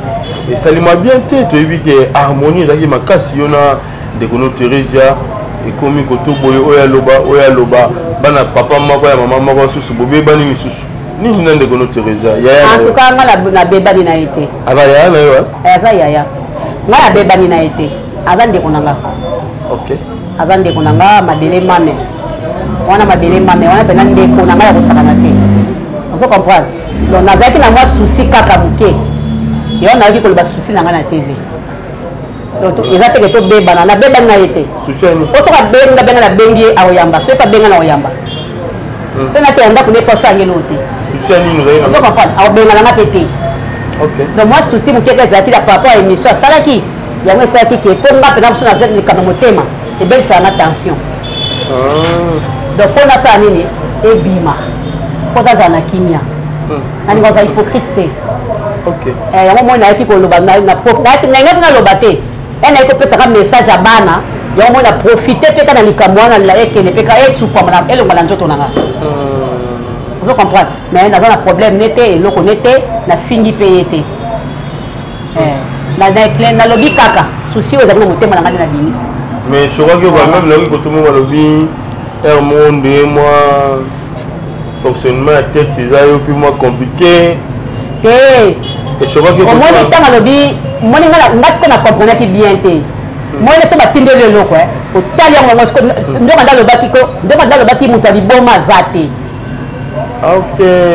Speaker 2: esalima bien te. Toyebi ke harmonie ezalaki makasi yo na ndeko no Theresia, ekomi koto boye, oyo aloba, oyo aloba, bana papa moko ya mama moko lisusu, bobebani lisusu nini na ndeko no Theresia, yaya?
Speaker 1: En tout cas nga nabebani na ye te.
Speaker 2: Aza yaya na yo?
Speaker 1: Aza yaya, nga nabebani na ye te, aza ndeko na nga. Aza ndeko na nga, mabele mame wana, mabele mame wana mpena ndeko na ngai ya kosakana te, ozo comprendre. Donc nazalaki na mwa souci kaka moke, yo nayaki koloba souci na ngai na TV. Donc eza teke tobebana, nabebani na ye te. Po soki abengi, abenga, nabengi ye, akoyamba. Soki abenga, na koyamba. So nakela ndako ne poso angelo te, ozo comprendre, akobengana nga mpe te. Donc mwa souci moke kaka ezalaki na par rapport ya émission asalaki, yango esalaki ke mpo nga mpena mosu naza likambo motema ebelisaka nga tension. Donc fo nasala nini ebima mpo tazala na kimia, nalinga ozala hypocrite te. Yango moi nayaki koloba, nayaki naloba te. Ena ekopesaka message ya bana yango moi na profite mpe ka na likambo wana ekende mpe ka esukwama elongwa na nzoto na nga. Ozo comprendre? Mais naza na problème ne te, eloko ne te, nafingi mpe ye te. Nalobi kaka souci oyo ezalaki na motema na ngai nde nabimisi.
Speaker 2: Mais sokaki oyo bameme nayoki kotomo balobi heure moko nde mwa fonctionnement ya tete eza yo mpe mwa compliqué.
Speaker 1: Te, omoni ntango alobi, omoni nga sikoyo na comprenaki bien te. Moi so batindeli eloko otali yango yango sikoyo ndonga nde alobaki ko ndonga nde alobaki moto ya liboma aza te.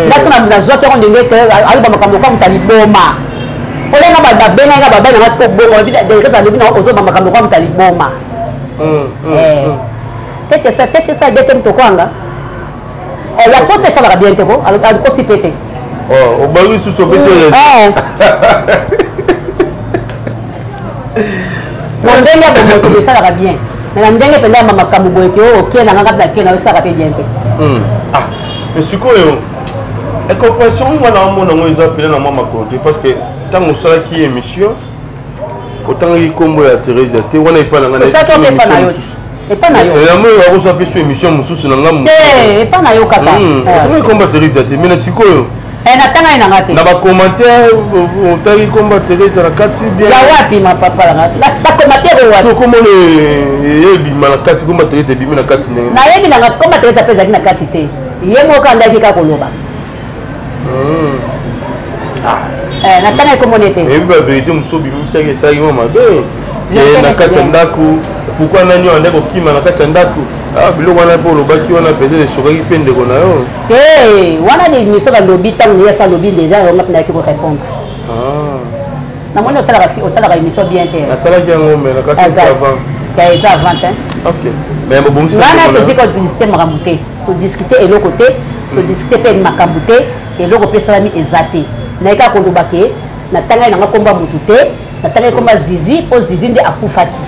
Speaker 1: Nga sikoyo nazwaki yango ndenge te aloba makambo lokola moto ya liboma. Olenga babengai nga babali nanga sikoyo bongo alobi na ozoba makambo lokola moto ya liboma. Tete tete esa bien te moto okwanga ya so mpe esalaka bien te ko alikosi mpe te.
Speaker 2: Obangi lisusu opesi.
Speaker 1: Na ndenge ya bomoto esalaka bien, mais na ndenge mpenza ya makambo boye ke oke na nga kaka ke na esalaka mpe bien te.
Speaker 2: Mais sikoyo incompréhension wana omona yango eza mpena na mwa makolo te, parce que ntango osalaki émission otangaki nkombo ya Thérésia te wana epai na
Speaker 1: ngai. Epa na yo, epa na yo.
Speaker 2: Yango akozwa mpe so émission mosusu na
Speaker 1: ngai te, epa na yo kaka.
Speaker 2: Otangaki nkombo ya Thérésia te, mais na sikoyo
Speaker 1: Natangaki na nga te.
Speaker 2: Na bacommentaire otangi nkombo ya Thérésia na kati
Speaker 1: bien. Ya wapi mapapa nanga bacommentaire oyo wapi?
Speaker 2: So komona ebima na kati, nkombo ya Thérésia ebimi na kati ndenge
Speaker 1: nayebi nanga nkombo ya Thérésia mpe ezalaki na kati te. Ye moko andaki kaka koloba. Natangaki kombo ne te.
Speaker 2: Eyebi bavérité mosusu obimisaki esalaki mwa mabe na kati ya ndako. Pourquoi nani oyo andaki kokima na kati ya ndako? Biloko wana mpe olobaki wana peut-être esokaki mpe ndeko na yo.
Speaker 1: Te, wana émission balobi ntango ye asa alobi déjà, yango mpe nayaki korépondre. Namoni otalaka émission bien te.
Speaker 2: Natalaki yango, mais na kati
Speaker 1: avant. Eza avant te.
Speaker 2: Ok, mais bobongisi.
Speaker 1: Wana tozi kodiscute makambo te, todiscute eloko te, todiscute mpe makambo te, eloko mpe esalami eza te. Naye kaka koloba ke natangaki nanga nkombo ya motu te, natangaki nkombo ya Zizi mpo Zizi nde akufaki.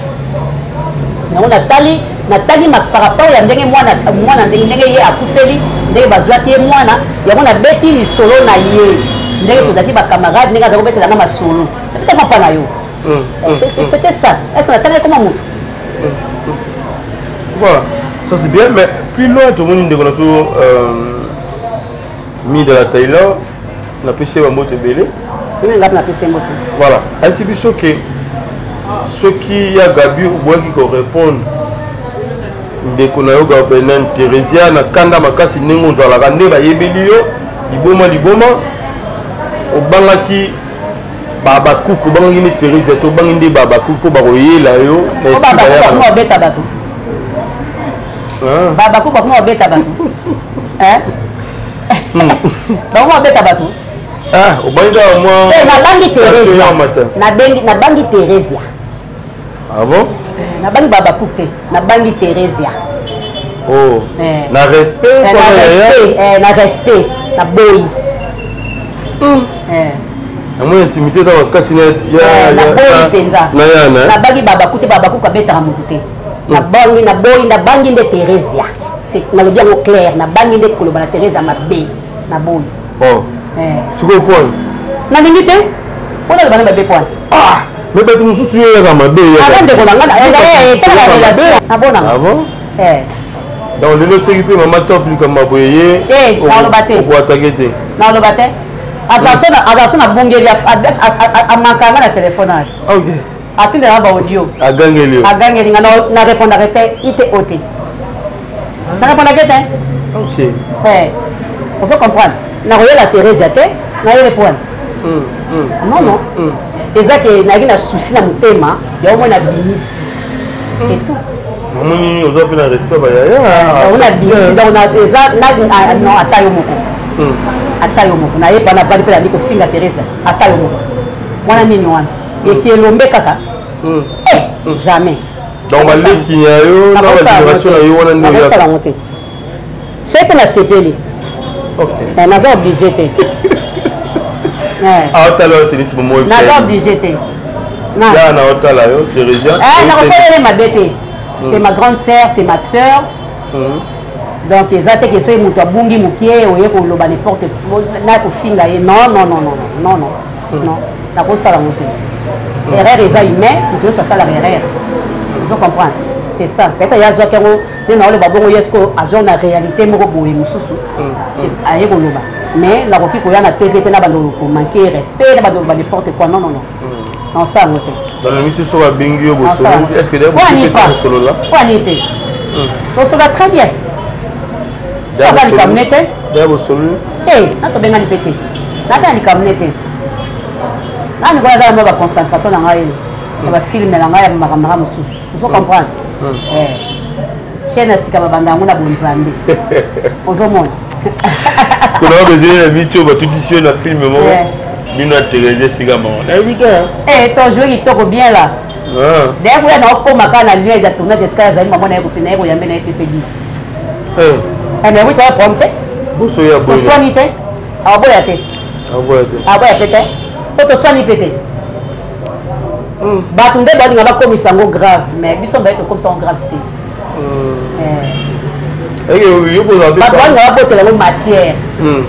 Speaker 1: Yango natali natali par rapport ya ndenge mwana mwana ndenge ndenge ye akufeli, ndenge bazwaki ye mwana. Yango nabeti lisolo na ye ndenge tozalaki bacamarade, ndenge aza kobetelanga masolo, nabetaka mpa na yo. C'était ça. Est ce que natangaki koma motu?
Speaker 2: Voilà, ça c'est bien, mais plus loin tomoni ndeko na so mi de la Taylor, napesi ye bambote ebele.
Speaker 1: Nga mpe napesi ye mbote.
Speaker 2: Voilà, ayesi biso ke soki ya Gabi oboyaki korépondre ndeko na yo Gabenan Thérésia na kanda makasi ndenge ozalaka nde bayebeli yo liboma liboma, obangaki babakuku, obangaki nde Thérésia te, obangi nde babakuku mpo bakoyela yo
Speaker 1: na esika babeta bato. Babakuku bakoma babeta bato, bakoma babeta bato.
Speaker 2: Obangi kaka mwa.
Speaker 1: Nabangi Thérésia, nabangi Thérésia.
Speaker 2: Ah bon?
Speaker 1: Nabangi babakuku te, nabangi Thérésia.
Speaker 2: Oh. Na respect.
Speaker 1: Na respect, na respect, naboyi.
Speaker 2: Namoni intimité eza makasi.
Speaker 1: Naboyi mpenza.
Speaker 2: Na yana.
Speaker 1: Nabangi babaku te, babakuku abetaka motu te. Nabangi, naboyi, nabangi nde Thérésia. Nalobi yango clair, nabangi nde koloba na Thérésia mabe, naboyi.
Speaker 2: Sikoyo point.
Speaker 1: Nalingi te mpo naloba na mabe poine.
Speaker 2: Mais bato mosusu yo oyaka mabe.
Speaker 1: Aza ndeko na nga, esalaka relation abonanga.
Speaker 2: Donc lelo soki mpe mama Top likambo ya boye ye
Speaker 1: Te, naloba te.
Speaker 2: Okoatake te.
Speaker 1: Naloba te. Aza so nabungeli, amanka nga na telefone ayo, atindela ba audio.
Speaker 2: Agangeli yo.
Speaker 1: Agangeli nga, na répondaka te, ite o te, na répondaka te. Ozo comprendre? Nakoyela Thérésia te, nayele poine. Non, non, eza ke nayaki na souci na motema yango moi nabimisi, c'est tout.
Speaker 2: Namoni oza mpe na respect bayaya.
Speaker 1: Nabimisi, donc eza non, ata yo moko, ata yo moko nayeba navandi mpe nandi kofinga Thérésia, ata yo moko wana nini wana eki elombe kaka, jamais.
Speaker 2: Donc baleki ya yo na bagénération na yo wana nde.
Speaker 1: Nakosala yango te. Soki mpe nasepeli, naza obligé te.
Speaker 2: Aotala oyo seliti momo.
Speaker 1: Naza obligé te.
Speaker 2: Ya na otala yo Thérésia.
Speaker 1: Nakosalele mabe te, c'est ma grande sœur, c'est ma sœur. Donc eza te ke soki moto abungi mokie oye koloba n'importe na kofinga ye. Non, non, non, non, non, non, non, nakosala yango te. Erreur eza humain, moto nyonso asalaka erreur, ozo comprendre? C'est ça. Peut-être ye azwaki yango nde na oloba bongo, ye siko azwa na réalité moko boye mosusu aye koloba. Mais nakoki koya na TV te na bando komanke respect, na bando koloba n'importe quoi. Non, non, non, naosala yango te.
Speaker 2: Dans le métier, soki abengi yo, bosololi? Est ce que bosolola?
Speaker 1: Poani te, tosolola très bien. Aza likambo ne te.
Speaker 2: Deya bosololi?
Speaker 1: Te, na tobengani mpe te, nata na likambo ne te. Nga nikola aza na mwa baconcentration na ngai ya bafilme na ngai ya makambo nanga mosusu, ozo comprendre? Chaîne ya sika babanda yango na bonzambe, ozomona?
Speaker 2: Kona bezeli na biti oyo batutisi yo na filme moko bino ya Therese esika moko, nayebi te.
Speaker 1: Tojoue kitoko bien là. D'ailleurs kuya na okoma kaka na lien ya tournage, esika azali mama na ye kofi na ye koyambe na ye pese bis. Mais oui, toya problème te, toswani te, aboya te, aboya pe te, po toswani mpe te. Bato nde balinga bakomisa yango grave, mais biso baye tokomisa yango grave te. Bato balinga babotela yango matière,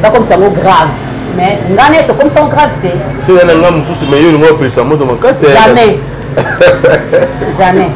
Speaker 1: bakomisa yango grave, mais nga ne tokomisa yango grave te.
Speaker 2: Soki na nga mosusu, mais yo olinga opelisa moto makasi.
Speaker 1: Jamais, jamais.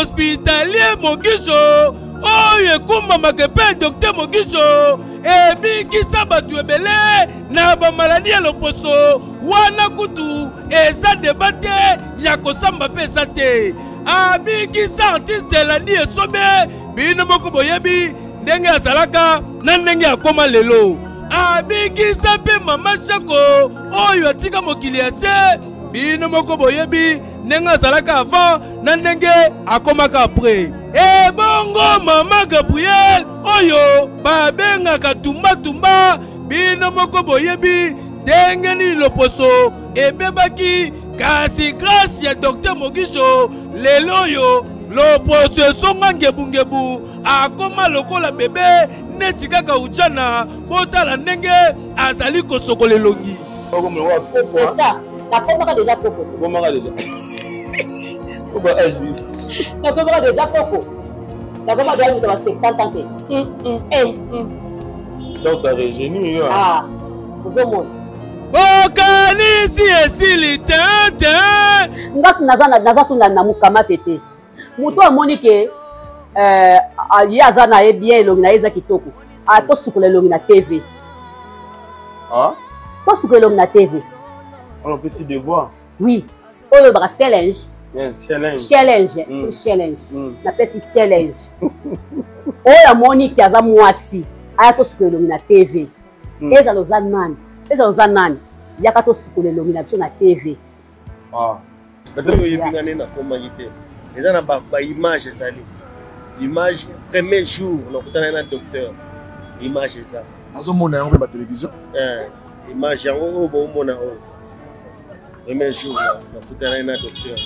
Speaker 3: Hospitalier Mogijo oyo ekumbamaka epai Dr Mogijo ebikisa bato ebele na bamaladi ya loposo wana. Kutu eza deba te ya kosamba mpe eza te. Abikisa artiste Elandi Esobe, bino moko boyebi ndenge azalaka na ndenge akoma lelo. Abikisa mpe mama Shako oyo atika mokili ya se, bino moko boyebi ndenge azalaka avant na ndenge akomaka après. Ebongo mama Gabriel oyo babengaka Tumbatumba, bino moko boyebi ndenge nini loposo ebebaki, kasi grâce ya Dr Mogijo lelo oyo loposo esonga ngebungebu, akoma lokola bebe neti kaka ujana. Botala ndenge azali kosokola elongi.
Speaker 1: C'est ça. Nakomaka déjà koko.
Speaker 2: Okomaka déjà koko age?
Speaker 1: Nakomaka déjà koko. Nakoma déjà moto ba 70 ans te.
Speaker 2: Donc t'as rajeuni yo.
Speaker 1: Ah, ozomona.
Speaker 3: Bokanisi esili te te.
Speaker 1: Nga naza so na mokamate te. Moto amoni ke ye aza na ye bien, elongi na ye eza kitoko, atosukola elongi na TV. Tosukola elongi na TV.
Speaker 2: On opesi devoir.
Speaker 1: Oui, oyo baka challenge.
Speaker 2: Challenge.
Speaker 1: Challenge, challenge. Napesi challenge. Oyo amoni ke aza mwasi, aya tosukola elongi na TV. Ezala oza nani, ezala oza nani, yaka tosukola elongi na biso na TV.
Speaker 7: Oyo oyebi nga nde nakomaki te, eza na baimage, ezali image premier jour nakutanaki na docteur, image eza.
Speaker 8: Nazomona yango mpe batelevizio.
Speaker 7: Image yango oyo bomona oyo, premier jour nakutanaki na docteur.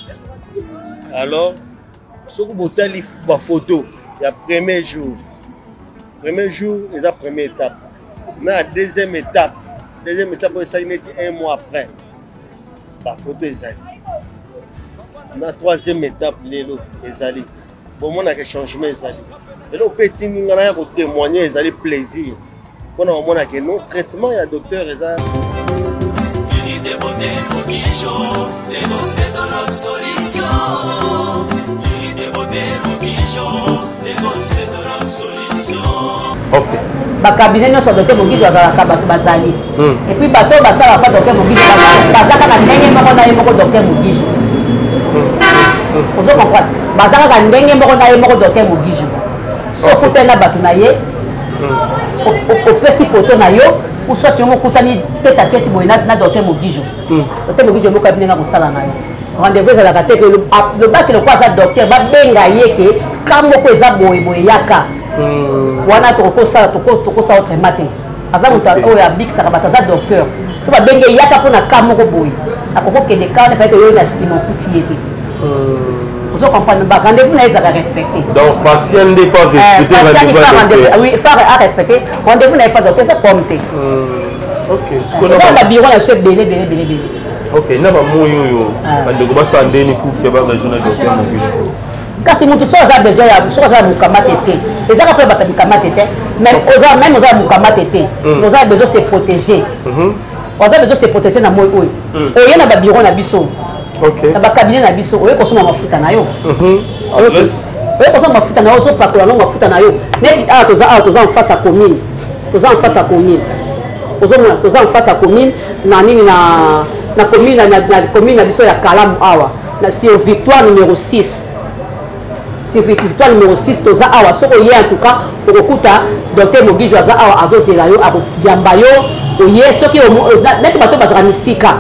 Speaker 7: Alors soki botali bafoto ya premier jour, premier jour eza première étape na deuxième étape. Deuxième étape oyo esali neti un mois après, bafoto ezali na troisième étape. Lelo ezali bomonaka changement ezali. Eloko mpe etindi nga naya kotémoigne, ezali plaisir mpona komonaka no traitement ya docteur eza.
Speaker 4: Unité beauté Mogijo, les cosmétologues solution. Unité beauté.
Speaker 2: Okay.
Speaker 1: Bacabinet nyonso ya docteur Mogijo azalaka bato bazali. Et puis bato oyo basalaka pa docteur Mogijo baza kaka ndenge moko na ye moko docteur Mogijo. Ozo comprendre? Baza kaka ndenge moko na ye moko docteur Mogijo. Soki okutani na bato na ye, opesi photo na yo, ou soit yo okutani tête à tête boye na docteur Mogijo. Docteur Mogijo moko ayebi ndenge akosala na yo. Rendez-vous ezalaka te ke lobaki lokola aza docteur babenga ye ke ka moko eza boye boye yaka. Wana tokosala tokosala autrement te. Aza moto oyo abikisaka bato, aza docteur. So babenge yaka mpona ka moko boye, akoki kokende ka wana peut-être oyo na nsima okuti ye te. Ozo comprendre, ba rendez-vous na ye ezalaka respecté.
Speaker 2: Donc patient nde faut respecter rendez-vous ya docteur.
Speaker 1: Oui, faut a respecter rendez-vous na ye pa docteur, eza comme te.
Speaker 2: Ok.
Speaker 1: Eza ba bureau na biso ebele ebele ebele ebele.
Speaker 2: Ok, na bamoi oyo bandeko basala ndeni pour ke ba rejoindre docteur Mogijo?
Speaker 1: Kasi moto soki aza besoin ya, soki aza na mokamate te, ezaka mpe bato ya mikamate te, mais oza même oza na mokamate te, oza na besoin se protéger, oza besoin se protéger na moi oyo oye na babureau na biso, na bacabinet na biso, oye kosomba mafuta na yo, oye kosomba mafuta na yo, ozopakola yango mafuta na yo. Neti awa toza, awa toza en face ya commune, toza en face ya commune, ozomona toza en face ya commune na nini, na commune, na commune na biso ya Kalamu awa, na sur Victoire numéro 6, sur Victoire numéro 6 toza awa. Soki oye, en tout cas okokuta docteur Mogijo aza awa, azozela yo, akoyamba yo. Oye, soki neti bato bazalaka misika,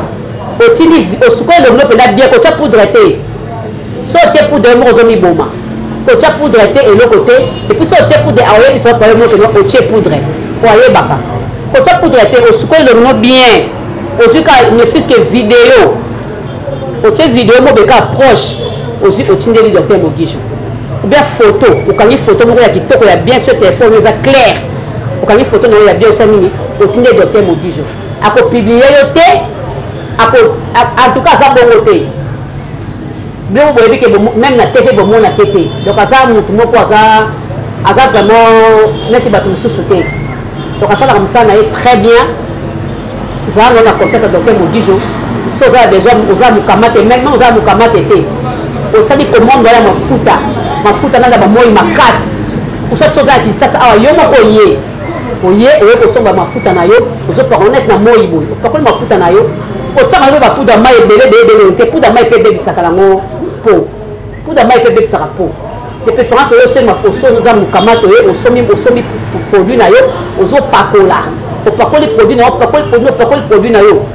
Speaker 1: otindi osukoli elongi mpenza bien, kotia poudre te. So otie poudre moko ozomiboma, kotia poudre te, eloko te. Et puis so otie poudre, akoyebisa yo problème moko, otie poudre po ayebaka. Kotia poudre te, osukoli elongi bien, ozwi ka ne fût que vidéo, otie vidéo moko beka proche, ozwi otindeli docteur Mogijo, ou bien photo, okangi photo moko ya kitoko ya bien sur téléphone eza clair, okangi photo na yo ya bien, osala nini, otindeli docteur Mogijo, akopublie yo te, ako en tout cas aza bongo te. Biloko boyebi ke même na TV bomonake te. Donc aza motu moko aza vraiment neti bato mosusu te. Donc asalaka mosala na ye très bien. Zala na confiance ya docteur Mogijo. So oza na besoin, oza mokamate, même oza mokamate te, osali commande ya mafuta, mafuta nanga bamoi makasi, osati so oza na Kinshasa awa, yo moko oye, oye oye kosomba mafuta na yo, ozopakola neti na moi boye, opakoli mafuta na yo, otiaka yango bapoudre mai ebele ebele ebele te. Poudre mai mpe ebebisaka yango po, poudre mai mpe ebebisaka po. De préférence oyo osombi, osombi oza mokamate, oye osombi, osombi produit na yo, ozopakola, opakoli produit na yo, opakoli produit, opakoli produit na yo,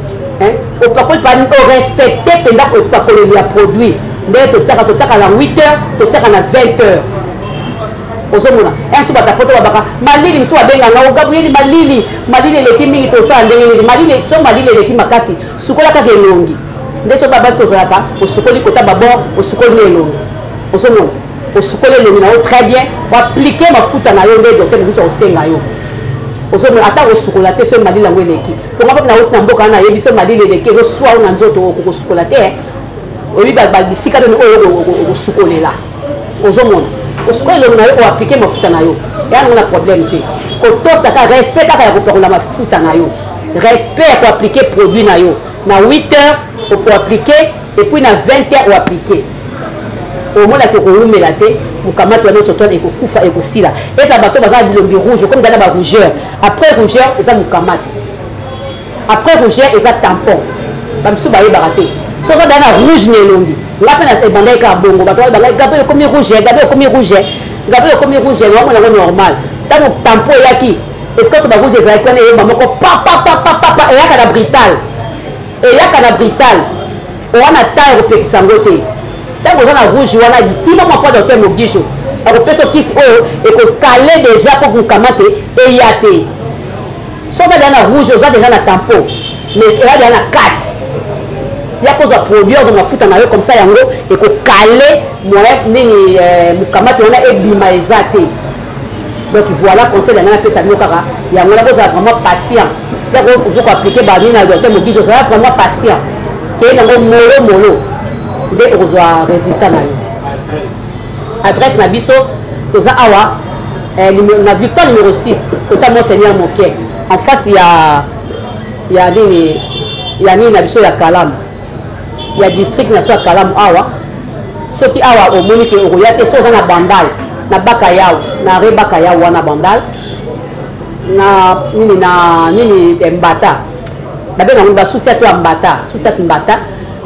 Speaker 1: opakoli, orespecte mpenza opakoleli ya produit. Nde totiaka, totiaka na 8 heures, totiaka na 20 heures. Ozomona mosusu bato poto babaka malili, mosusu babenganga ogabrieli malili, malili eleki mingi, tosala ndenge nini? Malili, so malili eleki makasi, sukola kaka elongi. Nde so babasi tozalaka, osukoli kota babord, osukoli na elongi, ozomona osukoli elongi na yo très bien, oaplike mafuta na yo nde docteur mosusu akosenga yo. Ozomona ata osukola te, so malili yango eleki, mponga mpe nauti na mboka wana, nayebi so malili eleki ezoswa yo na nzoto, okokosukola te, oyebi bisika nini oyo okosukolela. Ozomona osukola elongi na yo, oaplike mafuta na yo, eya nango na problème te. Kotosa kaka respect kaka ya kopakola mafuta na yo, respect ya koaplike produit na yo na 8 heures okoaplike, et puis na 20 heures oaplike, omonaki okowumela te, mokamati wana nyonso toine ekokufa, ekosila. Eza bato baza na bilongi rouge, okomi na barougeur, après rougeur eza mokamati, après rougeur eza tampon. Bamisusu bayebaka te, so oza daa na rouge na elongi, nga mpe na ebandaki kaka bongo, bato balobaka Gabriel ekomi rouge, Gabriel ekomi rouge, Gabriel ekomi rouge, naomona yango normal. Ntango tampon eyaki, esika so barouge ezalaki wana, eyemba moko papapapapapa, eyaka na brital, eyaka na brital wana, ta ekopekisa yango te. Ntango oza na rouge wana, kima mwa mpo docteur Mogijo akopesa kisi oyo ekokale deja mpo mokamate eya te. So oza deja na rouge, oza deja na tampon, mais oza deja na kati ya kozwa produit oyo mafuta na yo, comme ça yango ekokale moyen nini mokamate wana ebima eza te. Donc voilà conseil yango napesa bino kaka yango wana, bozala vraiment patient. Yako ozo koaplike banini na docteur Mogijo, ozala vraiment patient, keye nango molo molo nde okozwa résultat na yo. Adresse na biso toza awa na Victoire numéro 6, kota Monseigneur Moke, en face ya nini, ya nini na biso ya Kalamu, ya district na biso ya Kalamu awa. Soki awa omoni ke okoya te, so oza na Bandal, na baka yao, na re baka yao wana Bandal, na nini na nini eh, mbata babenga yango basusi to ya mbata, susi ya mbata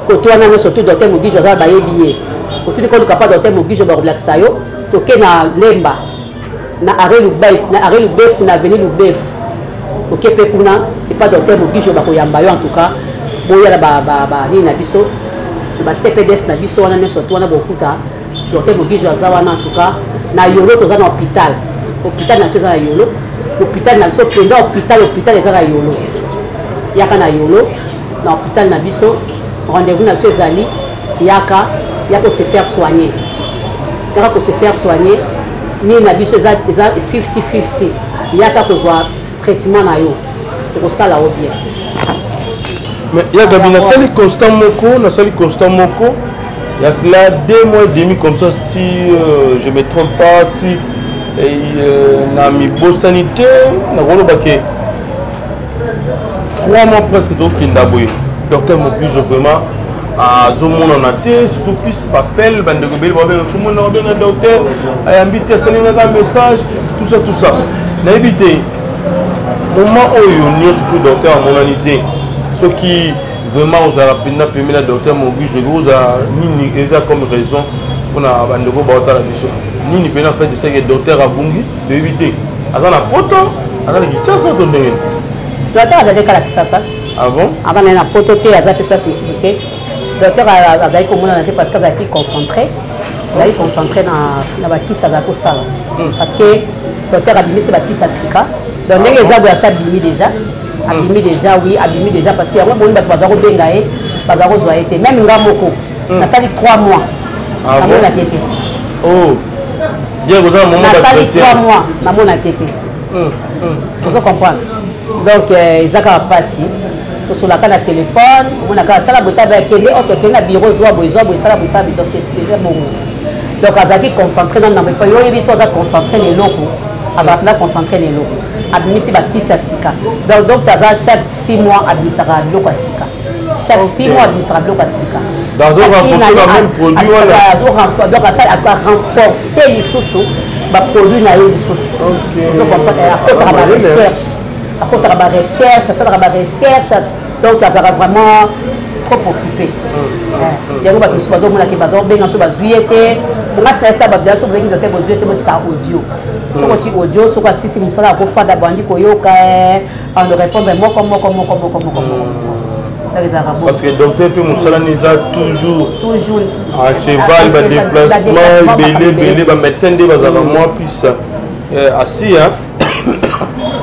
Speaker 1: kote wana nyonso tu docteur Mogijo aza, bayebi ye. Otuni koluka pa docteur Mogijo, bakolakisa yo. Toke na Lemba, na arrêt Lubef, na arrêt Lubefu, na avenue Lubefu, oke mpe kuna epa docteur Mogijo, bakoyamba yo. En tout cas boya na ba nini na biso, na ba CPDS na biso wana nyonso tu wana, bokuta docteur Mogijo aza wana. En tout cas na Yolo toza na hôpital, hôpital na biso eza na Yolo, hôpital na biso mpenza, hôpital, hôpital eza na Yolo. Yaka na Yolo na hôpital na biso, rendez-vous na biso ezali. Yaka, yaka se faire soigner, yaka ko se faire soigner. Nini na biso eza 50-50. Yaka kozwa traitement na yo, ekosala yo bien.
Speaker 2: Mais ya Gabi, nasali constat moko, nasali constat moko il y a cela 2 mois et demi comme ça, si je me trompe pas, si na mibosani te, nakoloba ke 3 mois presque tokenda boye, docteur Mogijo vraiment azomonana te. Surtout plus bapele bandeko ebele babenga, somona babenga docteur, ayambi te, asalingaka message, tout ça, tout ça. Nayebi te moment oyo nyonso to docteur amonani te. Soki vraiment ozala mpenza pembe na docteur Mogijo, ekoki ozala nini? Eza comme raison mpona bandeko baotala biso nini mpena fait seke docteur abungi? Toyebi te aza na Poto, aza na Kinshasa to ndenge.
Speaker 1: Docteur azali kala Kisasa.
Speaker 2: Ah bon?
Speaker 1: Aza naye na Poto te, aza mpe place mosusu te. Docteur azali komonana te parce que azalaki concentré, azalaki concentré na bakisi azali kosala, parce que docteur abimisi bakisi ya sika. Donc ndenge eza boye, asi abimi déjà, abimi déjà, oui, abimi déjà. Parce que yango boni bato baza kobenga ye, baza kozwa ye te. Même nga moko nasali 3 mois namonaki ye te.
Speaker 2: Oh, bien, koza na moment.
Speaker 1: Nasali 3 mois namonaki ye te, ozo comprendre? Donc eza kaka mpasi. Tosolaka na telefone, omona kaka tala boye, tala akende, ok, akende na bureau, zwa boye, zwa boye, sala boye, sala boye. Donc c'est déjà bongo. Donc azalaki concentré na nambo epai oyebi so aza concentré na eloko, azalaka na concentré na eloko. Abimisi bakisi ya sika. Donc aza chaque 6 mois abimisaka biloko ya sika, chaque 6 mois abimisaka biloko ya sika. Donc arenforce lisusu baproduit na ye lisusu. Akotaka barecherche, akotaka barecherche, asalaka barecherche. Donc azalaka vraiment trop occupé. Yango bato mosusu bazomonaki, bazobenga so bazwi ye te. Ngasi na esa bato so bobengi docteur, bozwi ye te, botika audio. Soki oti audio, soki asisi mosala, akofanda, bandi koyoka, ando répondre moko moko moko moko moko moko. Ezalaka
Speaker 2: bon. Parce que docteur mpe mosala ni eza toujours
Speaker 1: toujours
Speaker 2: à cheval, badéplacement ebele ebele. Bamédecin nde bazalaka mwa plus assis, hein?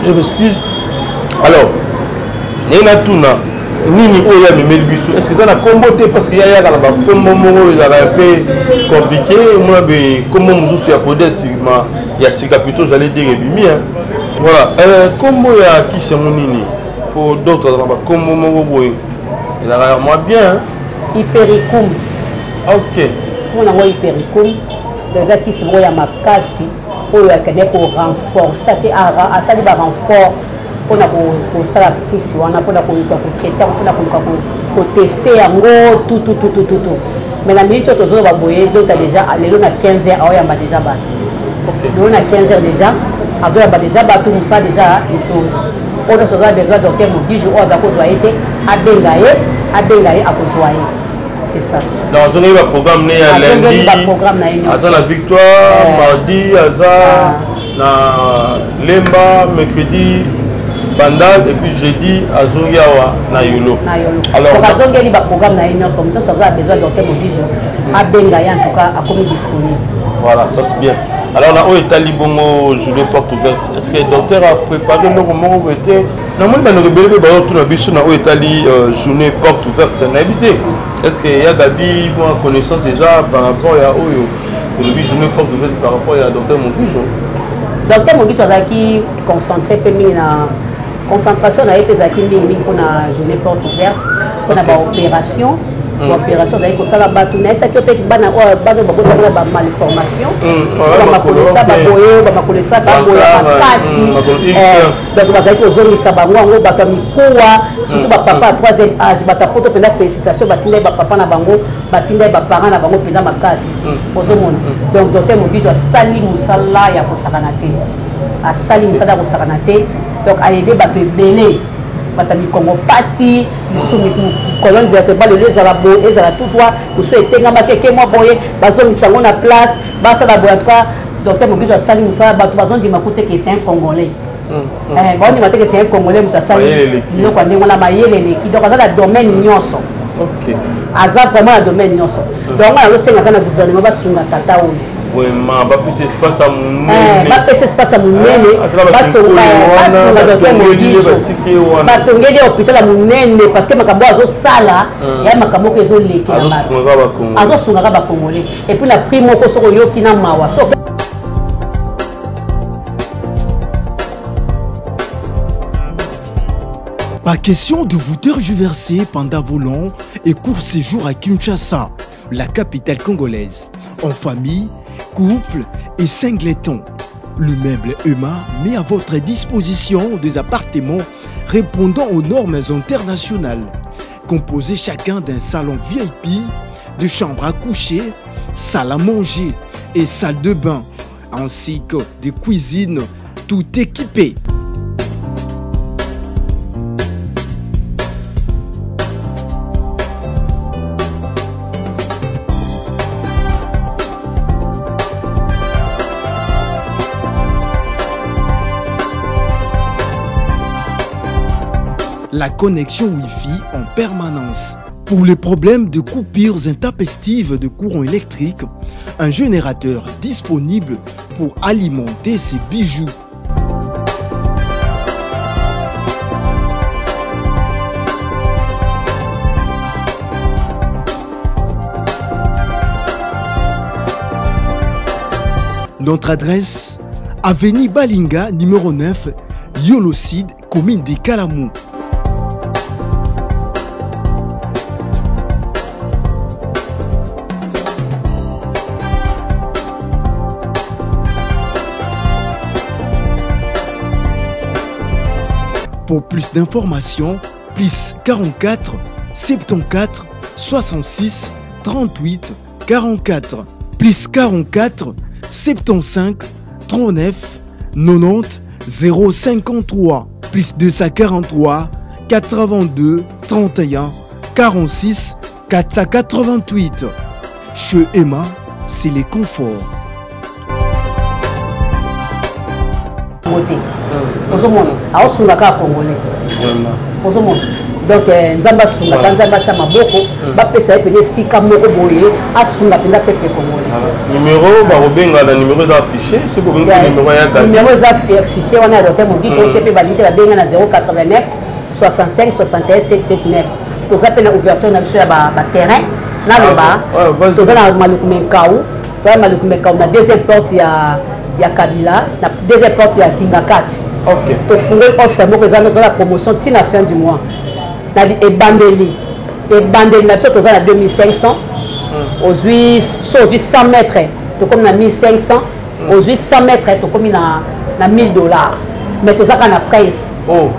Speaker 2: Je m'excuse. Alors ndenge natuna nini oyo amemeli biso, est ce que eza na kombo te? Parce que yayaka na bakombo moko oyo ezalaka mpe compliqué. Omona be kombo mosusu ya produit ya sima ya sika plutôt, j'allais dire, ebimi. Voilà, kombo ya kisi yango nini? Po docteur azala na bakombo moko boye ezalaka ya mwa bien.
Speaker 1: Hypericum.
Speaker 2: Ok.
Speaker 1: Kombo nango Hypericum. Donc eza kisi moko ya makasi oyo akende korenforce te, asali barenfort mpona kosala kisi wana, mpona koluka kotraite, mpona koluka koteste yango tutututututu. Mais na minute oyo tozoloba boye, docteur déjà lelo na 15 heures aoyamba déjà bato. Lelo na 15 heures déjà azoyamba déjà bato, mosala déjà ezongi. Oyo nyonso aza besoin docteur Mogijo, oyo aza kozwa ye te, abenga ye, abenga ye, akozwa ye. C'est ça.
Speaker 2: Donc azongeli baprogramme ne ya lundi, aza na Victoire mardi, aza na Lemba mercredi, Bandal, et puis jeudi azongi awa na Yolo.
Speaker 1: Na Yolo. Alors azongeli baprogramme na ye nyonso. Moto nyonso aza besoin docteur Mogijo, abenga ye. En tout cas akomi disponible.
Speaker 2: Voilà, ça c'est bien. Alors na oyo etali bongo journée porte ouverte, est ce que docteur a préparé eloko moko boye te? Namoni bandeko ebele mpe bazotuna biso na oyo etali journée porte ouverte. Nayebi te, est ce que ya Gabi mwa connaissance eza par rapport ya oyo tolobi journée porte ouverte, par rapport ya docteur Mogijo?
Speaker 1: Docteur Mogijo azalaki concentré mpe mingi na concentration na ye mpe ezalaki mingimingi mpona journée porte ouverte, mpona baopération. Baopération azali kosala bato, nayesaki yo mpe bana oyo, bana oyo babotami na bamalformation, bamakolo esa baboye, bamakolo esa baboya makasi, donc bazali kozongisa bango yango. Bato ya mikuwa, surtout bapapa ya troisième âge, bato ya poto mpenza, félicitation, batindai bapapa na bango, batindai baparent na bango mpenza makasi. Ozomona, donc docteur Mogijo asali mosala ya kosakana te, asali mosala ya kosakana te. Donc ayede bato ebele, bato ya mikongo pasi lisusu, colonne vertébrale lelo ezala boye, ezala tout droit, mosusu etengamaki eke mwa boye, bazongisa yango na place, basala boye. En tout cas, docteur Mogijo asali mosala, bato bazondima ku te ke c'est un Congolais. Baondima te ke c'est un Congolais moto asali biloko ya ndenge wana, mayele eleki. Donc aza na domaine nyonso, aza vraiment na domaine nyonso. Donc nga nazosenga na gouvernement basunga tata oyo.
Speaker 2: Vraiment, bapesa espace ya monene.
Speaker 1: Bapesa espace ya monene, basunga docteur Mogijo, batongeli ye hôpital ya monene, parce que makambo oyo azosala ya makambo oko ezolekela bato, azosungaka bacongolais. Et puis na prix moko, soki oyoki na mawa soki
Speaker 8: Pas question de vous tergiverser pendant vos longs et courts séjours à Kinshasa, la capitale congolaise, en famille, couple et singleton. Le meuble Emma met à votre disposition des appartements répondant aux normes internationales, composés chacun d'un salon VIP, de chambres à coucher, salle à manger et salle de bain, ainsi que des cuisines tout équipées. La connexion Wi-Fi en permanence. Pour les problèmes de coupures intempestives de courant électrique, un générateur disponible pour alimenter ces bijoux. Notre adresse, Avenue Balinga, numéro 9, Yolocide, commune de Kalamou. Pour plus d'informations, plus 44 74 66 38 44 plus 44 75 39 90 053 plus 243 82 31 46 488. Chez Emma, c'est les conforts.
Speaker 1: Te, ozomona aosunga kaka congolais, ozomona. Donc Nzambe asungaka, Nzambe atia maboko, bapesa ye mpenza esika moko boye, asunga mpenza peuple congolais.
Speaker 2: Numéro bakobenga na numéro eza affiché, soki obengi numéro ya
Speaker 1: Numéro eza affiché wana ya docteur Mogiso, osi mpe balingi te, babenga na 089 65 61 779. Toza mpe na ouverture na biso ya baterrain, naloba toza na Maluku Menkau, toza na Maluku Menkau na deuxième porte ya Kabila, na deuxième porte ya Kingakati. Tofungoli offre moko, eza toza na promotion ntina fin du mois. Na ebandeli na biso toza na 2500, ozwi so ozwi 100 mètres tokomi na 1500, ozwi 100 mètres tokomi na 1000 dollars. Mais toza kaka na prince.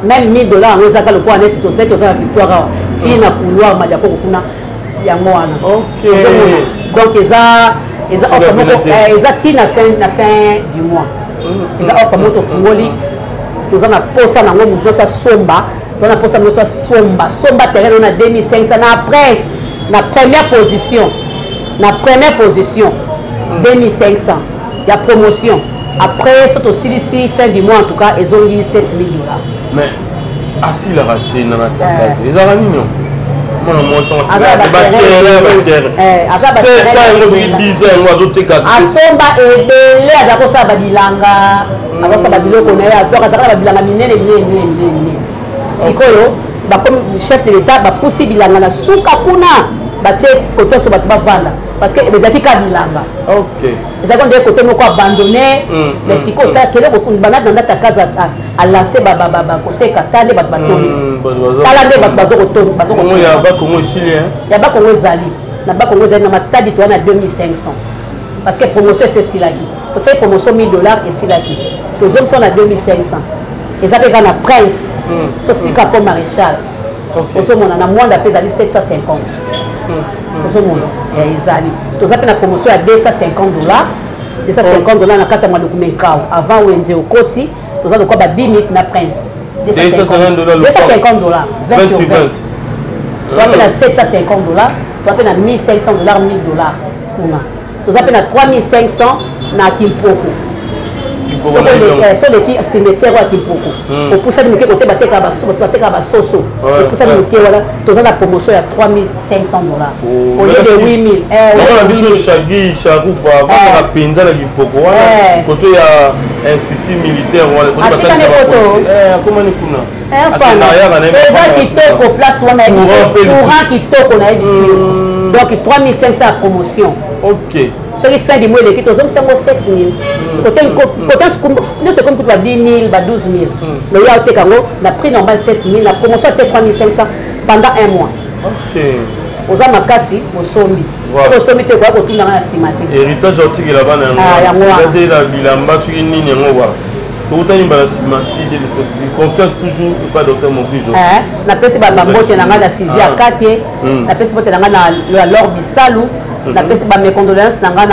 Speaker 1: Même 1000 dollars yango ezaka lokola neti toza na Victoire awa, ti na couloir Madiakoko kuna, yango wana. Donc eza offre moko, eza ti na fin du mois. Eza offre moko tofungoli, toza na posa nango, motu nyonso asomba, toza na posa nyonso asomba, somba terrain na 2500 na prince, na première position, na première position 2500 ya promotion. Après so tosilisi fin du mois, en tout cas ezongi 7000 dollars.
Speaker 2: Mais asilaka te na natakazi, ezalaka nini? Mwana mwasi baterrain, yango soki 10 yango azoteka.
Speaker 1: Asomba ebele, aza kosala babilanga, akosala babiloko na ye, donc azalaka na babilanga minene minene minene minene minene. Sikoyo bakomi chef de l'État, bapusi bilanga na suka kuna, batie kote nyonso bato bavanda. Parce que ezalaki kaka bilanga. Ezalaki nde kote moko abandonné. Mais sikoyo kele banda na ndata kaza alance bakoteka ta nde bato batondisi. Tala nde bato
Speaker 2: bazokotonga. Ya Bakongo esili.
Speaker 1: Ya Bakongo ezali. Na Bakongo ezali na Matadi toya na 2500. Parce que promotion esesilaki. Totiaki promotion 1000 $ esilaki. Tozongisa na 2500. Eza mpe kaka na Prince. Sosika po Maréchal. Ozomona na Mwanda mpe ezali 750. Ozomona ezali. Toza mpe na promotion ya 250 $. 250 $ na kati ya Maluku Menkao. Avant wenze okoti, toza lokwa ba 10 minutes na Prince. 250 $, 20 sur 20. Toza mpe na 750 $, toza mpe na 1500 $, 1000 $ kuna. Toza mpe na 3500 na Kimpoko. So oleki cimetière oyo ya Kimpoko, opusani moke kote batekaka basoso, opusani moke wana, toza na promotion ya 3500 $ au lieu de 8000.
Speaker 2: Na biso Shagi Sharufa avandaka mpenza na Kimpoko wana, koto ya institut militaire wana. Akomani kuna.
Speaker 1: Eza kitoko place wana, courant kitoko, nayebi yo. Donc 3500 ya promotion. Soki fin du mois eleki, tozongisa yango 7000. Kote nyonso ekomi kutu ba 10 000, ba 12 000. Mais ya oteka yango na prix normal 7000, na promotion atie 3500 pendant un mois. Oza makasi, osombi. Soki osombi te, okoya kotundanga na nsima te.
Speaker 2: Héritage otikela bana.
Speaker 1: Yango
Speaker 2: wana te na bilamba soki nini yango wana. Tokutani mbala nsima. Si confiance toujours epa docteur Mobijo.
Speaker 1: Napesi bambote na ngai na Sylvie Akate, napesi mbote na ngai na Lor Bisalu, napesi bames condoléances na ngai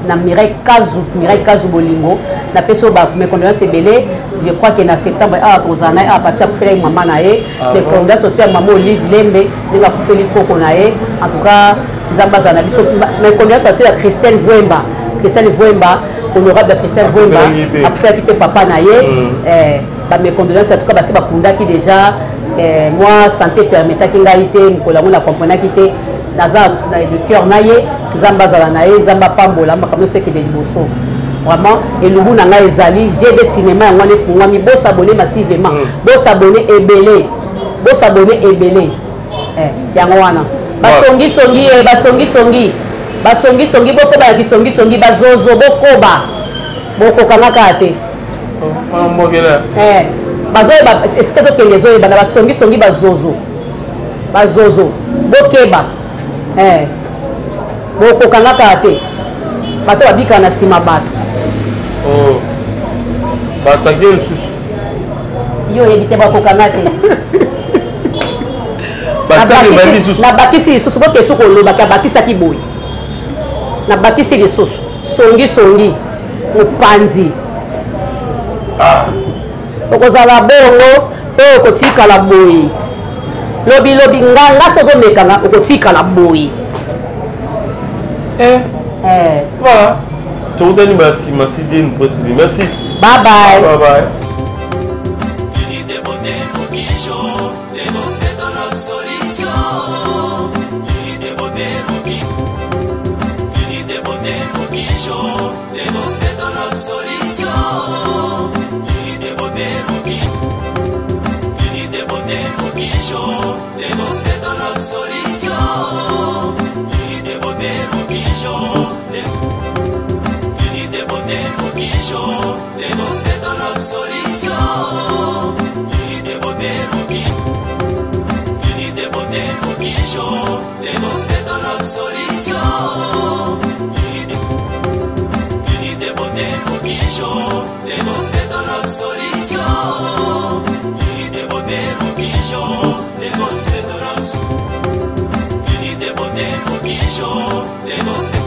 Speaker 1: na Mireille Kazu, Mireille Kazu Bolingo. Napesi oyo bames condoléances ebele. Je crois que na septembre awa tozala na ye awa, parce que akufelaki mama na ye. Mes condoléances aussi ya mama Olive Lembe, ndenge akufeli koko na ye. En tout cas, Nzambe azala na biso. Mes condoléances aussi ya Christelle Vwemba, Christelle Vwemba, honorable Christelle Vwemba, akufelaki mpe papa na ye. Bames condoléances en tout cas. Basi bakundaki déjà. Moi, santé permettaki ngai te mokolo yango, na comprenaki te. Naza de cœur na ye. Nzambe azala na ye, Nzambe apambola makambo nyonso ekende liboso. Vraiment, elubu na ngai ezali GB Cinéma, yango wana efungwami. Bos'abonner massivement, bos'abonner ebele, bos'abonner ebele. Yango wana basongisongi ye, basongisongi, basongisongi, bokoba ya kisongisongi, bazozo, bokoba, bokokanga kaka te. Bazoyeba esika ezokende, ezoyeba na basongisongi, bazozo, bazozo, bokeba, bokokanga kaka te. Bato babikaka na nsima bato.
Speaker 2: Batake lisusu.
Speaker 1: Yo oyebi te, bakokanga te. Nabakisi lisusu, boke soki olobaki abakisaki boye. Nabakisi lisusu songisongi mopanzi. Okozala bongo mpe okotikala boye lobilobi. Nganga so ozomekanga, okotikala boye.
Speaker 2: Voilà, tokutani basima. Si Dieu nous prête vie. Merci.
Speaker 1: Bye bye.
Speaker 2: Bye bye.
Speaker 4: Unité beauté Mogijo, les cosmétologues solution. Unité beauté Mogi, Unité beauté Mogijo, les cosmétologues solution. Unité beauté Mogi, Unité beauté Mogijo, les cosmétologues solution. Unité beauté Mogijo, les Unité beauté Mogijo, les cosmétologues solution. Unité beauté Mogi, Unité beauté Mogijo, les cosmétologues solution. Unité, Unité beauté Mogijo, les cosmétologues solution. Unité beauté Mogijo, les cosmétologues. Unité beauté Mogijo, les cosmétologues.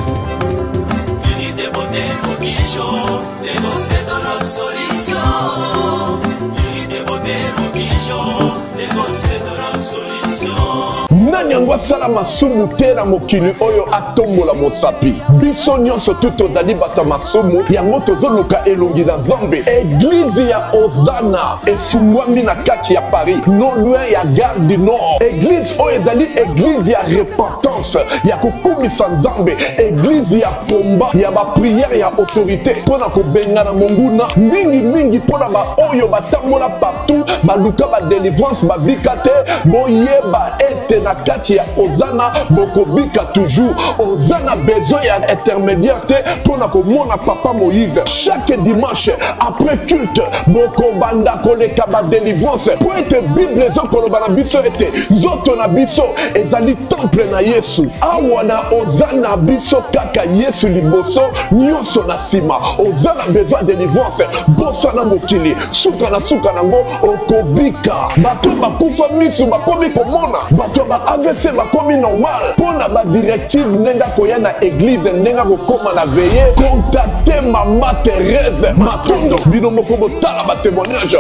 Speaker 4: Unité beauté Mogijo, les cosmétologues solution. Unité beauté Mogijo, les cosmétologues solution.
Speaker 9: Nani yango asala masumu te na mokili oyo atombola mosapi? Biso nyonso tu tozali bato ya masumu, yango tozoluka elongi na Nzambe. Église ya Ozana efungwami na kati ya Paris, non loin ya gare du Nord. Église oyo ezali église ya repentance, ya kokumisa Nzambe, église ya komba, ya baprière ya autorité mpo na kobengana monguna, mingimingi mpo na baoyo batambola partout, baluka badélivrance, babika te. Boyeba ete ete na kati ya Ozana bokobika toujours. Oza na besoin ya intermédiaire te mpo na komona papa Moïse. Chaque dimanche après culte bokobanda koleka ba délivrance mpo ete Bible ezokoloba na biso ete nzoto na biso ezali temple na Yesu. Awa na Ozana biso kaka Yesu liboso, nyonso na nsima. Oza na besoin ya délivrance, bosana mokili, suka na suka nango okobika. Bato bakufa misu bakomi komona, bato ya ba AVC bakomi normal. Mpo na ba directive ndenge akoya na eglise, ndenge akokoma na veille, contacte mama Therese Matondo. Bino moko botala ba témoignage.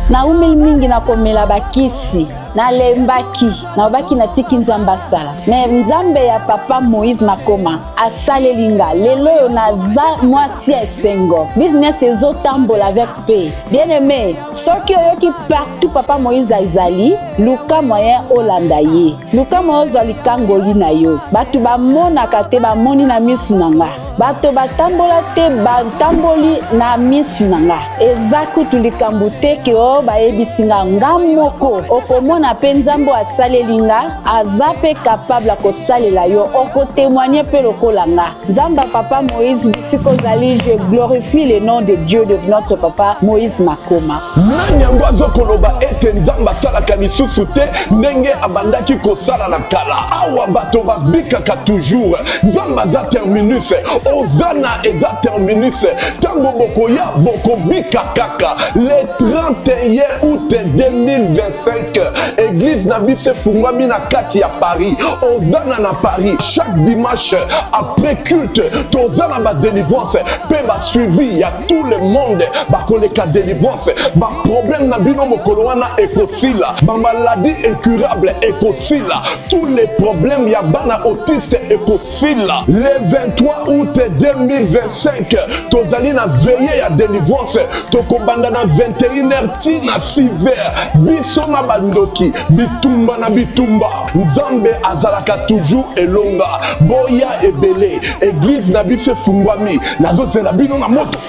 Speaker 10: Naumeli mingi na komela bakisi, nalembaki, nalobaki natiki Nzambe asala. Me Nzambe ya papa Moïse Makoma asaleli nga lelo oyo naza mwasi ya esengo, business ezotambola avec paix. Bien aimé, soki oyoki partout papa Moïse azali, luka moyen olanda ye, luka moyen ozwa likangoli na yo. Bato bamonaka te bamoni na misu na nga, bato batambola te batamboli na misu na nga. Eza kutu likambo te ke o bayebisi nga, nga moko okomona pe Nzambe oyo asaleli nga aza pe capable ya kosalela yo, okotemoigne pe lokola nga. Nzambe ya papa Moïse bisika ozali, je glorifie le nom de Dieu de notre papa Moïse Makoma.
Speaker 9: Nani yango azokoloba ete Nzambe asalaka lisusu te ndenge abandaki kosala na kala? Awa bato babikaka toujours. Nzambe aza terminus, Ozana eza terminus. Tango bokoya bokobika kaka. Le 31 août 2025, eglise na biso efungwami na kati ya Paris. Ozana na Paris chaque dimanche après culte toza na ba délivrance pe ba suivi ya tout le monde bakoleka délivrance. Ba problème na bino mokolo wana ekosila, ba maladie incurable ekosila, tous les problèmes ya bana autiste ekosila. Le 23 août 2025 tozali na veillée ya délivrance, tokobanda na 21h ti na 6h. Biso na bandoki bitumba na bitumba, Nzambe azalaka toujours elonga. Boya ebele, eglise na biso efungwami, nazozela bino na moto.